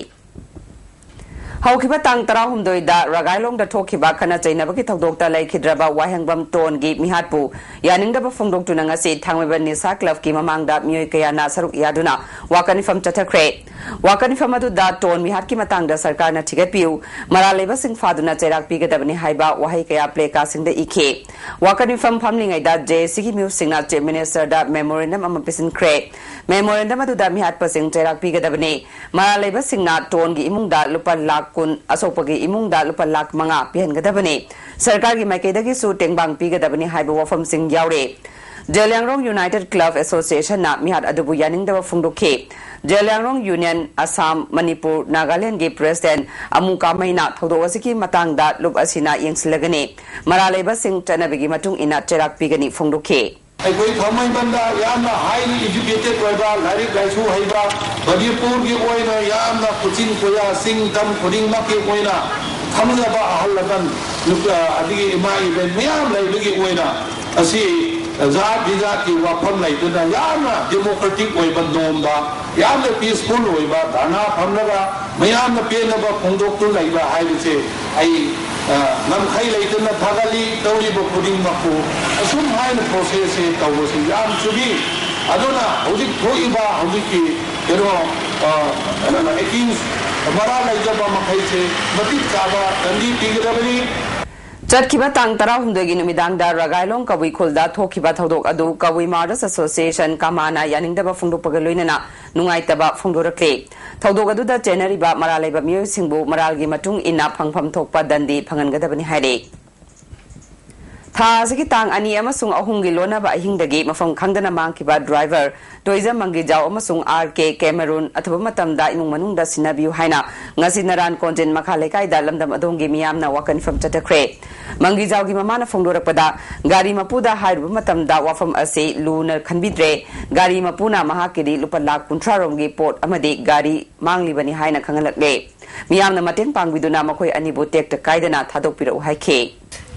ꯍꯧꯈꯤꯕ ꯇꯥꯡ ꯇꯔꯥꯍꯨꯝꯗꯣꯏꯗ ꯔꯒꯥꯏꯂꯣꯡꯗ ꯊꯣꯛꯈꯤꯕ ꯈꯠꯅ ꯆꯩꯅꯕꯒꯤ ꯊꯧꯗꯣꯛꯇ ꯂꯩꯈꯤꯗ꯭ꯔꯕ ꯋꯥꯍꯦꯡꯕꯝ ꯇꯣꯟꯒꯤ ꯃꯤꯍꯥꯠꯄꯨ ꯌꯥꯅꯤꯡꯗꯕ ꯐꯣꯡꯗꯣꯛꯇꯨꯅ ꯉꯁꯤ ꯊꯥꯡꯃꯩꯕꯟ ꯅꯤꯁꯥ clubꯀꯤ ꯃꯃꯥꯡꯗ ꯃꯤꯑꯣꯏ ꯀꯌꯥꯅ ꯁꯔꯨꯛ ꯌꯥꯗꯨꯅ ꯋꯥꯀꯠ ꯃꯤꯐꯝ ꯆꯠꯊꯈ꯭ꯔꯦ꯫ ꯋꯥꯀꯠ ꯃꯤꯐꯝ ꯑꯗꯨꯗ ꯇꯣꯟ ꯃꯤꯍꯥꯠꯀꯤ ꯃꯇꯥꯡꯗ ꯁꯔꯀꯥꯔꯅ ꯊꯤꯒꯠꯄꯤꯌꯨ, ꯃꯔꯥꯜ ꯂꯩꯕꯁꯤꯡ ꯐꯥꯗꯨꯅ ꯆꯩꯔꯥꯛ ꯄꯤꯒꯗꯕꯅꯤ ꯍꯥꯏꯕ ꯋꯥꯍꯩ ꯀꯌꯥ placardꯁꯤꯡꯗ ꯏꯈꯤ꯫ ꯋꯥꯀꯠ ꯃꯤꯐꯝ ꯐꯝꯂꯤꯉꯩꯗ JACꯒꯤ ꯃꯤꯍꯨꯠꯁꯤꯡꯅ Chief Ministerꯗ memorandum ꯑꯃ ꯄꯤꯁꯤꯟꯈ꯭ꯔꯦ꯫ Memorandum ꯑꯗꯨꯗ ꯃꯤꯍꯥꯠꯄꯁꯤꯡ ꯆꯩꯔꯥꯛ ꯄꯤꯒꯗꯕꯅꯤ, ꯃꯔꯥꯜ ꯂꯩꯕꯁꯤꯡꯅ ꯇꯣꯟꯒꯤ ꯏꯃꯨꯡꯗ ꯂꯨꯄꯥ ꯂꯥꯈ ꯀꯨꯟ, ꯑꯁꯣꯛꯄꯒꯤ ꯏꯃꯨꯡꯗ ꯂꯨꯄꯥ ꯂꯥꯈ ꯃꯉꯥ ꯄꯤꯍꯟꯒꯗꯕꯅꯤ, ꯁꯔꯀꯥꯔꯒꯤ ꯃꯥꯏꯀꯩꯗꯒꯤꯁꯨ ꯇꯦꯡꯕꯥꯡ ꯄꯤꯒꯗꯕꯅꯤ ꯍꯥꯏꯕ ꯋꯥꯐꯝꯁꯤꯡ ꯌꯥꯎꯔꯤ꯫ ꯖꯦꯂꯤꯌꯥꯡꯔꯣꯡ United Club Associationꯅ ꯃꯤꯍꯥꯠ ꯑꯗꯨꯕꯨ ꯌꯥꯅꯤꯡꯗꯕ ꯐꯣꯡꯗꯣꯛꯈꯤ꯫ ꯖꯦꯂꯤꯌꯥꯡꯔꯣꯡ Union, ꯑꯁꯥꯝ, ꯃꯅꯤꯄꯨꯔ, ꯅꯥꯒꯥꯂꯦꯟꯗꯒꯤ President ꯑꯃꯨ ꯀꯥꯃꯩꯅ ꯊꯧꯗꯣꯛ ꯑꯁꯤꯒꯤ ꯃꯇꯥꯡꯗ ꯂꯨꯞ ꯑꯁꯤꯅ ꯌꯦꯡꯁꯤꯜꯂꯒꯅꯤ, ꯃꯔꯥꯜ ꯂꯩꯕꯁꯤꯡ ꯆꯠꯅꯕꯤꯒꯤ ꯃꯇꯨꯡ ꯏꯟꯅ ꯆꯩꯔꯥꯛ ꯄꯤꯒꯅꯤ ꯐꯣꯡꯗꯣꯛꯈꯤ꯫ ꯑꯩꯈꯣꯏ ꯊꯥꯡꯃꯩꯕꯟꯗ ꯌꯥꯝꯅ highly educated ꯑꯣꯏꯕ, ꯂꯥꯏꯔꯤꯛ ꯂꯥꯏꯁꯨ ꯍꯩꯕ, ꯃꯅꯤꯄꯨꯔꯒꯤ ꯑꯣꯏꯅ ꯌꯥꯝꯅ ꯀꯣꯆꯤꯟ ꯀꯣꯌꯥ, ꯆꯤꯡ ꯇꯝ ꯈꯨꯗꯤꯡꯃꯛꯀꯤ ꯑꯣꯏꯅ ꯈꯪꯖꯕ ꯑꯍꯜ ꯂꯃꯟ, ꯅꯨꯄꯥ, ꯑꯗꯒꯤ ꯏꯃꯥ ꯏꯕꯦꯟ ꯃꯌꯥꯝ ꯂꯩꯕꯒꯤ ꯑꯣꯏꯅ ꯑꯁꯤ ꯖꯥꯠ ꯕꯤꯖꯥꯠꯀꯤ ꯋꯥꯐꯝ ꯂꯩꯇꯅ ꯌꯥꯝꯅ ꯗꯦꯃꯣꯀ꯭ꯔꯦꯇꯤꯛ ꯑꯣꯏꯕ ꯅꯣꯝꯗ, ꯌꯥꯝꯅ ꯄꯤꯁꯐꯨꯜ ꯑꯣꯏꯕ ꯙꯔꯅꯥ ꯐꯝꯂꯒ ꯃꯌꯥꯝꯅ ꯄꯦꯟꯅꯕ ꯐꯣꯡꯗꯣꯛꯇꯨꯅ ꯂꯩꯕ ꯍꯥꯏꯕꯁꯦ ꯑꯩ, ꯑ, ꯉꯝꯈꯩ ꯂꯩꯇꯅ ꯊꯥꯒꯠꯂꯤ꯫ ꯇꯧꯔꯤꯕ ꯈꯨꯗꯤꯡꯃꯛꯄꯨ ꯑꯁꯨꯝ ꯍꯥꯏꯅ ꯄ꯭ꯔꯣꯁꯦꯁꯁꯦ ꯇꯧꯕꯁꯤ ꯌꯥꯝ ꯆꯨꯝꯃꯤ꯫ ꯑꯗꯨꯅ ꯍꯧꯖꯤꯛ ꯊꯣꯛꯏꯕ ꯍꯧꯖꯤꯛꯀꯤ ꯀꯩꯅꯣ, ꯑ, ꯑꯦꯀ꯭ꯌꯨꯁ ꯃꯔꯥꯜ ꯂꯩꯖꯕ ꯃꯈꯩꯁꯦ ꯃꯇꯤꯛ ꯆꯥꯕ ꯗꯟꯗꯤ ꯄꯤꯒꯗꯕꯅꯤ꯫ ꯆꯠꯈꯤꯕ ꯇꯥꯡ ꯇꯔꯥꯍꯨꯝꯗꯣꯏꯒꯤ ꯅꯨꯃꯤꯗꯥꯡꯗ ꯔꯒꯥꯏꯂꯣꯡ ꯀꯕꯨꯏ ꯈꯨꯜꯗ ꯊꯣꯛꯈꯤꯕ ꯊꯧꯗꯣꯛ ꯑꯗꯨ ꯀꯕꯨꯏ ꯃꯥꯔꯇꯔꯁ ꯑꯦꯁꯣꯁꯤꯌꯦꯁꯟ, ꯀꯃꯥꯅ ꯌꯥꯅꯤꯡꯗꯕ ꯐꯣꯡꯗꯣꯛꯄꯒ ꯂꯣꯏꯅꯅ ꯅꯨꯡꯉꯥꯏꯇꯕ ꯐꯣꯡꯗꯣꯔꯛꯂꯤ꯫ ꯊꯧꯗꯣꯛ ꯑꯗꯨꯗ ꯆꯦꯟꯅꯔꯤꯕ ꯃꯔꯥꯜ ꯂꯩꯕ ꯃꯤꯑꯣꯏꯁꯤꯡꯕꯨ ꯃꯔꯥꯜꯒꯤ ꯃꯇꯨꯡ ꯏꯟꯅ ꯐꯪꯐꯝ ꯊꯣꯛꯄ ꯗꯟꯗꯤ ꯐꯪꯍꯟꯒꯗꯕꯅꯤ ꯍꯥꯏꯔꯤ꯫ ꯊꯥ ꯑꯁꯤꯒꯤ ꯇꯥꯡ ꯑꯅꯤ ꯑꯃꯁꯨꯡ ꯑꯍꯨꯝꯒꯤ ꯂꯣꯟꯅꯕ ꯑꯍꯤꯡꯗꯒꯤ ꯃꯐꯝ ꯈꯪꯗꯅ ꯃꯥꯡꯈꯤꯕ ꯗ꯭ꯔꯥꯏꯚꯔ ꯇꯣꯏꯖꯝ ꯃꯪꯒꯤꯖꯥꯎ ꯑꯃꯁꯨꯡ ꯑꯥꯔ ꯀꯦ ꯀꯦꯃꯦꯔꯨꯟ ꯑꯊꯨꯕ ꯃꯇꯝꯗ ꯏꯃꯨꯡ ꯃꯅꯨꯡꯗ ꯁꯤꯟꯅꯕꯤꯌꯨ ꯍꯥꯏꯅ ꯉꯁꯤ ꯅꯔꯥꯟ ꯀꯣꯟꯖꯦꯟ ꯃꯈꯥ ꯂꯩꯀꯥꯏꯗ ꯂꯝꯗꯝ ꯑꯗꯣꯝꯒꯤ ꯃꯤꯌꯥꯝꯅ ꯋꯥꯀꯠ ꯃꯤꯐꯝ ꯆꯠꯊꯈ꯭ꯔꯦ꯫ ꯃꯪꯒꯤꯖꯥꯎꯒꯤ ꯃꯃꯥꯅ ꯐꯣꯡꯗꯣꯔꯛꯄꯗ, ꯒꯥꯔꯤ ꯃꯄꯨꯗ ꯍꯥꯏꯔꯨꯕ ꯃꯇꯝꯗ ꯋꯥꯐꯝ ꯑꯁꯤ ꯂꯨꯅ ꯈꯟꯕꯤꯗ꯭ꯔꯦ꯫ ꯒꯥꯔꯤ ꯃꯄꯨꯅ ꯃꯍꯥꯛꯀꯤꯗꯤ ꯂꯨꯄꯥ ꯂꯥꯈ ꯀꯨꯟꯊ꯭ꯔꯥ ꯔꯣꯝꯒꯤ ꯄꯣꯠ ꯑꯃꯗꯤ ꯒꯥꯔꯤ ꯃꯥꯡꯂꯤꯕꯅꯤ ꯍꯥꯏꯅ ꯈꯪꯍꯜꯂꯛꯂꯦ꯫ ꯃꯤꯌꯥꯝꯅ ꯃꯇꯦꯡ ꯄꯥꯡꯕꯤꯗꯨꯅ ꯃꯈꯣꯏ ꯑꯅꯤꯕꯨ ꯇꯦꯛꯇ ꯀꯥꯏꯗꯅ ꯊꯥꯗꯣꯛꯄꯤꯔꯛꯎ ꯍꯥꯏꯈꯤ꯫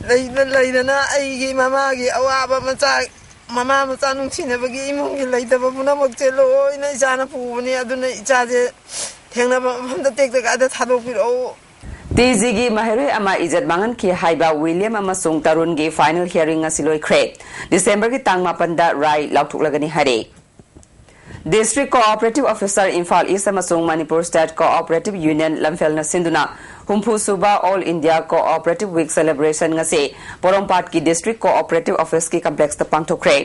ꯂꯩꯅ ꯂꯩꯅꯅ ꯑꯩꯒꯤ ꯃꯃꯥꯒꯤ ꯑꯋꯥꯕ ꯃꯆꯥ, ꯃꯃꯥ ꯃꯆꯥ ꯅꯨꯡꯁꯤꯅꯕꯒꯤ ꯏꯃꯨꯡꯒꯤ ꯂꯩꯇꯕ ꯄꯨꯝꯅꯃꯛꯁꯦ ꯂꯣꯏꯅ ꯏꯆꯥꯅ ꯄꯨꯕꯅꯤ꯫ ꯑꯗꯨꯅ ꯏꯆꯥꯁꯦ ꯊꯦꯡꯅꯕ ꯃꯐꯝꯗ ꯇꯦꯛꯇ ꯀꯥꯏꯗ ꯊꯥꯗꯣꯛꯄꯤꯔꯛꯎ꯫ ꯇꯤ ꯖꯤꯒꯤ ꯃꯍꯩꯔꯣꯏ ꯑꯃ ꯏꯖꯠ ꯃꯥꯡꯍꯟꯈꯤ ꯍꯥꯏꯕ ꯋꯤꯂꯤꯌꯝ ꯑꯃꯁꯨꯡ ꯇꯔꯨꯟꯒꯤ ꯐꯥꯏꯅꯦꯜ ꯍꯤꯌꯥꯔꯤꯡ ꯉꯁꯤ ꯂꯣꯏꯈ꯭ꯔꯦ꯫ ꯗꯤꯁꯦꯝꯕꯔꯒꯤ ꯇꯥꯡ ꯃꯥꯄꯟꯗ ꯔꯥꯏ ꯂꯥꯎꯊꯣꯛꯂꯒꯅꯤ ꯍꯥꯏꯔꯦ꯫ District cooperative officer Imphal east ꯑꯃꯁꯨꯡ ꯃꯅꯤꯄꯨꯔ ꯁ꯭ꯇꯦꯠ ꯀꯣꯑꯣꯄꯔꯦꯇꯤꯚ ꯌꯨꯅꯤꯌꯟ ꯂꯝꯐꯦꯜꯅ ꯁꯤꯟꯗꯨꯅ ꯍꯨꯝꯐꯨ ꯁꯨꯕ all India cooperative week celebration ꯉꯁꯤ ꯄꯣꯔꯣꯝꯄꯥꯠꯀꯤ ꯗꯤꯁꯇ꯭ꯔꯤꯛ ꯀꯣꯑꯣꯄꯔꯦꯇꯤꯚ ꯑꯣꯐꯤꯁꯀꯤ ꯀꯝꯄ꯭ꯂꯦꯛꯁꯇ ꯄꯥꯡꯊꯣꯛꯈ꯭ꯔꯦ꯫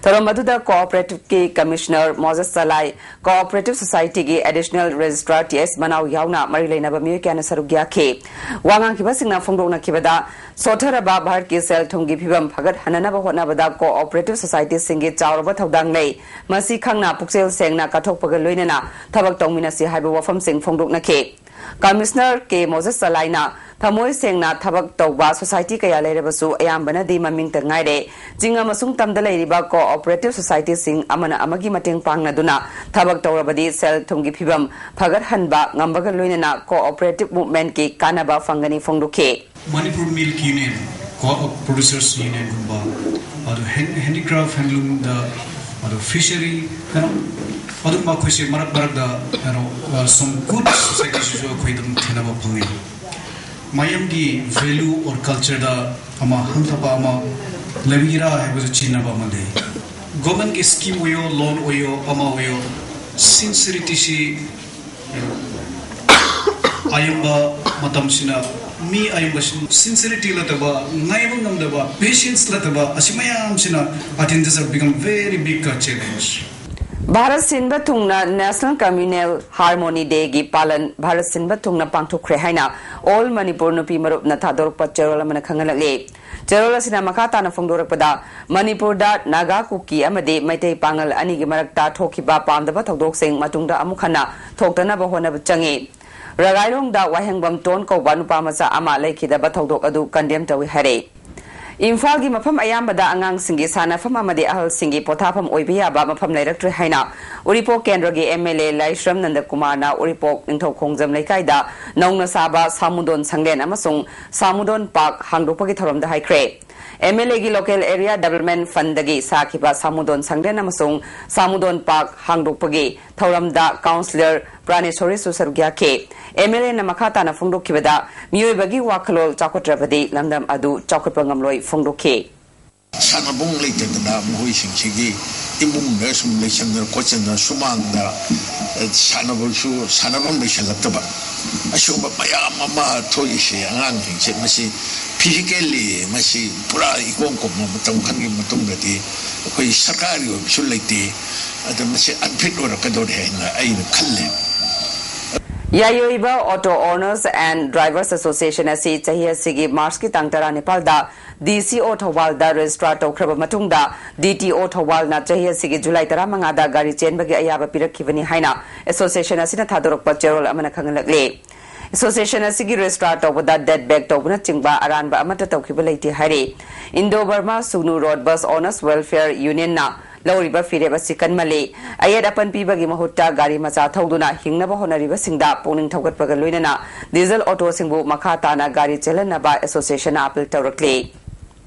ꯊꯧꯔꯝ ꯑꯗꯨꯗ ꯀꯣꯑꯣꯄꯔꯦꯇꯤꯚꯀꯤ ꯀꯃꯤꯁꯅꯔ ꯃꯣꯖꯦꯁ ꯆꯂꯥꯏ, ꯀꯣꯑꯣꯄꯔꯦꯇꯤꯚ ꯁꯣꯁꯥꯏꯇꯤꯒꯤ ꯑꯦꯗꯤꯁꯅꯦꯜ ꯔꯦꯖꯤꯁꯇ꯭ꯔꯥꯔ ꯇꯤ ꯑꯦꯁ ꯃꯅꯥꯎ ꯌꯥꯎꯅ ꯃꯔꯤ ꯂꯩꯅꯕ ꯃꯤꯑꯣꯏ ꯀꯌꯥꯅ ꯁꯔꯨꯛ ꯌꯥꯈꯤ꯫ ꯋꯥ ꯉꯥꯡꯈꯤꯕꯁꯤꯡꯅ ꯐꯣꯡꯗꯣꯛꯅꯈꯤꯕꯗ, ꯁꯣꯠꯊꯔꯕ ꯚꯥꯔꯠꯀꯤ ꯁꯦꯜ ꯊꯨꯝꯒꯤ ꯐꯤꯕꯝ ꯐꯒꯠꯍꯟꯅꯅꯕ ꯍꯣꯠꯅꯕꯗ ꯀꯣꯑꯣꯄꯔꯦꯇꯤꯚ ꯁꯣꯁꯥꯏꯇꯤꯁꯤꯡꯒꯤ ꯆꯥꯎꯔꯕ ꯊꯧꯗꯥꯡ ꯂꯩ꯫ ꯃꯁꯤ ꯈꯪꯅ ꯄꯨꯛꯆꯦꯜ ꯁꯦꯡꯅ ꯀꯠꯊꯣꯛꯄꯒ ꯂꯣꯏꯅꯅ ꯊꯕꯛ ꯇꯧꯃꯤꯟꯅꯁꯤ ꯍꯥꯏꯕ ꯋꯥꯐꯝꯁꯤꯡ ꯐꯣꯡꯗꯣꯛꯅꯈꯤ꯫ ꯀꯃꯤꯁꯅꯔ ꯀꯦ ꯃꯣꯖꯦꯁ ꯆꯂꯥꯏꯅ ꯊꯃꯣꯏ ꯁꯦꯡꯅ ꯊꯕꯛ ꯇꯧꯕ ꯁꯣꯁꯥꯏꯇꯤ ꯀꯌꯥ ꯂꯩꯔꯕꯁꯨ ꯑꯌꯥꯝꯕꯅꯗꯤ ꯃꯃꯤꯡꯇ ꯉꯥꯏꯔꯦ꯫ ꯆꯤꯡ ꯑꯃꯁꯨꯡ ꯇꯝꯗ ꯂꯩꯔꯤꯕ ꯀꯣꯑꯣꯄꯔꯦꯇꯤꯚ ꯁꯣꯁꯥꯏꯇꯤꯁꯤꯡ ꯑꯃꯅ ꯑꯃꯒꯤ ꯃꯇꯦꯡ ꯄꯥꯡꯅꯗꯨꯅ ꯊꯕꯛ ꯇꯧꯔꯕꯗꯤ ꯁꯦꯜ ꯊꯨꯝꯒꯤ ꯐꯤꯕꯝ ꯐꯒꯠꯍꯟꯕ ꯉꯝꯕꯒ ꯂꯣꯏꯅꯅ ꯀꯣꯑꯣꯄꯔꯦꯇꯤꯚ ꯃꯨꯚꯃꯦꯟꯠꯀꯤ ꯀꯥꯟꯅꯕ ꯐꯪꯒꯅꯤ ꯐꯣꯡꯗꯣꯛꯈꯤ꯫ Manipur Milk Union ꯀꯣ ꯄ꯭ꯔꯣꯗ꯭ꯌꯨꯁꯔꯁ ꯌꯨꯅꯤꯌꯟꯒꯨꯝꯕ, ꯑꯗꯨ ꯍꯦꯟ ꯍꯦꯟꯗꯤꯀ꯭ꯔꯥꯐ, ꯍꯦꯟꯂꯨꯝꯗ, ꯑꯗꯨ ꯐꯤꯁꯔꯤ, ꯀꯩꯅꯣ, ꯑꯗꯨꯝꯕ ꯑꯩꯈꯣꯏꯁꯦ ꯃꯔꯛ ꯃꯔꯛꯇ, ꯀꯩꯅꯣ, ꯁꯝ ꯒꯨꯗ ꯁꯣꯁꯥꯏꯇꯤꯁꯤꯁꯨ ꯑꯩꯈꯣꯏ ꯑꯗꯨꯝ ꯊꯦꯡꯅꯕ ꯐꯪꯉꯤ꯫ ꯃꯌꯥꯝꯒꯤ ꯚꯦꯂꯨ ꯑꯣꯔ ꯀꯜꯆꯔꯗ ꯑꯃ ꯍꯟꯊꯕ ꯑꯃ ꯂꯩꯕꯤꯔꯥ ꯍꯥꯏꯕꯗꯨ ꯆꯤꯡꯅꯕ ꯑꯃ ꯂꯩ꯫ ꯒꯣꯔꯃꯦꯟꯒꯤ ꯁ꯭ꯀꯤꯝ ꯑꯣꯏꯌꯣ, ꯂꯣꯟ ꯑꯣꯏꯌꯣ, ꯑꯃ ꯑꯣꯏꯌꯣ, ꯁꯤꯟꯁꯤꯔꯤꯇꯤꯁꯤ ꯑꯌꯥꯝꯕ ꯃꯇꯝꯁꯤꯅ ꯃꯤ ꯑꯌꯥꯝꯕꯁꯤ ꯁꯤꯟꯁꯤꯔꯤꯇꯤ ꯂꯩꯇꯕ, ꯉꯥꯏꯕ ꯉꯝꯗꯕ, ꯄꯦꯁꯦꯟꯁ ꯂꯩꯇꯕ, ꯑꯁꯤ ꯃꯌꯥꯝꯁꯤꯅ, I think this has become very big challenge. Bharat ꯁꯤꯟꯕ ꯊꯨꯡꯅ National Communal Harmony Day ꯒꯤ ꯄꯥꯂꯟ ꯚꯥꯔꯠ ꯁꯤꯟꯕ ꯊꯨꯡꯅ ꯄꯥꯡꯊꯣꯛꯈ꯭ꯔꯦ ꯍꯥꯏꯅ All Manipur ꯅꯨꯄꯤ ꯃꯔꯨꯞꯅ ꯊꯥꯗꯣꯔꯛꯄ ꯆꯦꯔꯣꯜ ꯑꯃꯅ ꯈꯪꯍꯜꯂꯛꯂꯤ꯫ ꯆꯦꯔꯣꯜ ꯑꯁꯤꯅ ꯃꯈꯥ ꯇꯥꯅ ꯐꯣꯡꯗꯣꯔꯛꯄꯗ, ꯃꯅꯤꯄꯨꯔꯗ ꯅꯥꯒꯥ, ꯀꯨꯀꯤ ꯑꯃꯗꯤ ꯃꯩꯇꯩ ꯄꯥꯉꯜ ꯑꯅꯤꯒꯤ ꯃꯔꯛꯇ ꯊꯣꯛꯈꯤꯕ ꯄꯥꯝꯗꯕ ꯊꯧꯗꯣꯛꯁꯤꯡ ꯃꯇꯨꯡꯗ ꯑꯃꯨꯛ ꯍꯟꯅ ꯊꯣꯛꯇꯅꯕ ꯍꯣꯠꯅꯕ ꯆꯪꯏ꯫ ꯔꯒꯥꯏꯂꯣꯡꯗ ꯋꯥꯍꯦꯡꯕꯝ ꯇꯣꯟ ꯀꯧꯕ ꯅꯨꯄꯥ ꯃꯆꯥ ꯑꯃ ꯂꯩꯈꯤꯗꯕ ꯊꯧꯗꯣꯛ ꯑꯗꯨ ꯀꯟꯗꯦꯝ ꯇꯧꯏ ꯍꯥꯏꯔꯦ꯫ ꯏꯝꯐꯥꯜꯒꯤ ꯃꯐꯝ ꯑꯌꯥꯝꯕꯗ ꯑꯉꯥꯡꯁꯤꯡꯒꯤ ꯁꯥꯟꯅꯐꯝ ꯑꯃꯗꯤ ꯑꯍꯜꯁꯤꯡꯒꯤ ꯄꯣꯊꯥꯐꯝ ꯑꯣꯏꯕ ꯌꯥꯕ ꯃꯐꯝ ꯂꯩꯔꯛꯇ꯭ꯔꯦ ꯍꯥꯏꯅ ꯎꯔꯤꯄꯣꯛ ꯀꯦꯟꯗ꯭ꯔꯒꯤ M L A ꯂꯥꯏꯁ꯭ꯔꯝ ꯅꯟꯗꯀꯨꯃꯥꯔꯅ ꯎꯔꯤꯄꯣꯛ ꯅꯤꯡꯊꯧ ꯈꯣꯡꯖꯝ ꯂꯩꯀꯥꯏꯗ ꯅꯧꯅ ꯁꯥꯕ ꯁꯥꯃꯨꯗꯣꯟ ꯁꯪꯂꯦꯟ ꯑꯃꯁꯨꯡ ꯁꯥꯃꯨꯗꯣꯟ ꯄꯥꯔꯛ ꯍꯥꯡꯗꯣꯛꯄꯒꯤ ꯊꯧꯔꯝꯗ ꯍꯥꯏꯈ꯭ꯔꯦ꯫ M L A ꯒꯤ Local Area Development Fund ꯗꯒꯤ ꯁꯥꯈꯤꯕ ꯁꯥꯃꯨꯗꯣꯟ ꯁꯪꯂꯦꯟ ꯑꯃꯁꯨꯡ ꯁꯥꯃꯨꯗꯣꯟ ꯄꯥꯔꯛ ꯍꯥꯡꯗꯣꯛꯄꯒꯤ ꯊꯧꯔꯝꯗ ꯀꯥꯎꯟꯁꯤꯂꯔ ꯄ꯭ꯔꯥꯅꯦꯁꯣꯔꯤꯁꯨ ꯁꯔꯨꯛ ꯌꯥꯈꯤ꯫ M L A ꯅ ꯃꯈꯥ ꯇꯥꯅ ꯐꯣꯡꯗꯣꯛꯈꯤꯕꯗ, ꯃꯤꯑꯣꯏꯕꯒꯤ ꯋꯥꯈꯜꯂꯣꯟ ꯆꯥꯎꯈꯠꯇ꯭ꯔꯕꯗꯤ ꯂꯝꯗꯝ ꯑꯗꯨ ꯆꯥꯎꯈꯠꯄ ꯉꯝꯂꯣꯏ ꯐꯣꯡꯗꯣꯛꯈꯤ꯫ ꯁꯥꯟꯅꯕꯨꯡ ꯂꯩꯇꯗꯅ ꯃꯈꯣꯏꯁꯤꯡꯁꯤꯒꯤ ꯏꯃꯨꯡꯗ ꯁꯨꯝ ꯂꯩꯁꯟꯗꯅ ꯈꯣꯠꯆꯟꯗꯅ ꯁꯨꯃꯥꯡꯗ, ꯑ, ꯁꯥꯟꯅꯕꯁꯨ, ꯁꯥꯟꯅꯐꯝ ꯂꯩꯁꯜꯂꯛꯇꯕ, ꯑꯁꯤꯒꯨꯝꯕ ꯃꯌꯥꯝ ꯑꯃ ꯊꯣꯛꯏꯁꯦ꯫ ꯑꯉꯥꯡꯁꯤꯡꯁꯦ ꯃꯁꯤ physically ꯃꯁꯤ ꯄꯨꯔꯥ ꯏꯀꯣꯝ ꯀꯣꯝꯕ ꯃꯇꯝ ꯈꯔꯒꯤ ꯃꯇꯨꯡꯗꯗꯤ ꯑꯩꯈꯣꯏ ꯁꯔꯀꯥꯔꯒꯤ ꯑꯣꯏꯕꯁꯨ ꯂꯩꯇꯦ, ꯑꯗ ꯃꯁꯤ unfit ꯑꯣꯏꯔꯛꯀꯗꯧꯔꯦ ꯍꯥꯏꯅ ꯑꯩꯅ ꯈꯜꯂꯦ꯫ ꯌꯥꯏꯑꯣꯏꯕ Auto Owners and Drivers Association ꯑꯁꯤ ꯆꯍꯤ ꯑꯁꯤꯒꯤ ꯃꯥꯔꯆꯀꯤ ꯇꯥꯡ ꯇꯔꯥꯅꯤꯄꯥꯜꯗ D C O ꯊꯧꯕꯥꯜꯗ ꯔꯦꯖꯤꯁꯇ꯭ꯔꯥꯔ ꯇꯧꯈ꯭ꯔꯕ ꯃꯇꯨꯡꯗ, D T O ꯊꯧꯕꯥꯜꯅ ꯆꯍꯤ ꯑꯁꯤꯒꯤ ꯖꯨꯂꯥꯏ ꯇꯔꯥꯃꯉꯥꯗ ꯒꯥꯔꯤ ꯆꯦꯟꯕꯒꯤ ꯑꯌꯥꯕ ꯄꯤꯔꯛꯈꯤꯕꯅꯤ ꯍꯥꯏꯅ ꯑꯦꯁꯣꯁꯤꯌꯦꯁꯟ ꯑꯁꯤꯅ ꯊꯥꯗꯣꯔꯛꯄ ꯆꯦꯔꯣꯜ ꯑꯃꯅ ꯈꯪꯍꯜꯂꯛꯂꯤ꯫ ꯑꯦꯁꯣꯁꯤꯌꯦꯁꯟ ꯑꯁꯤꯒꯤ ꯔꯦꯖꯤꯁꯇ꯭ꯔꯥꯔ ꯇꯧꯕꯗ ꯗꯦꯠ ꯕꯦꯛ ꯇꯧꯕꯅꯆꯤꯡꯕ ꯑꯔꯥꯟꯕ ꯑꯃꯠꯇ ꯇꯧꯈꯤꯕ ꯂꯩꯇꯦ ꯍꯥꯏꯔꯤ꯫ Indo Burma Sugnu Road Bus Owners Welfare Union ꯅ ꯂꯧꯔꯤꯕ ꯐꯤꯔꯦꯞ ꯑꯁꯤ ꯀꯟꯃꯜꯂꯤ꯫ ꯑꯌꯦꯠ ꯑꯄꯟ ꯄꯤꯕꯒꯤ ꯃꯍꯨꯠꯇ ꯒꯥꯔꯤ ꯃꯆꯥ ꯊꯧꯗꯨꯅ ꯍꯤꯡꯅꯕ ꯍꯣꯠꯅꯔꯤꯕꯁꯤꯡꯗ ꯄꯨꯛꯅꯤꯡ ꯊꯧꯒꯠꯄꯒ ꯂꯣꯏꯅꯅ ꯗꯤꯖꯜ ꯑꯣꯇꯣꯁꯤꯡꯕꯨ ꯃꯈꯥ ꯇꯥꯅ ꯒꯥꯔꯤ ꯆꯦꯜꯍꯟꯅꯕ ꯑꯦꯁꯣꯁꯤꯌꯦꯁꯟꯅ ꯑꯥꯄꯤꯜ ꯇꯧꯔꯛꯂꯤ꯫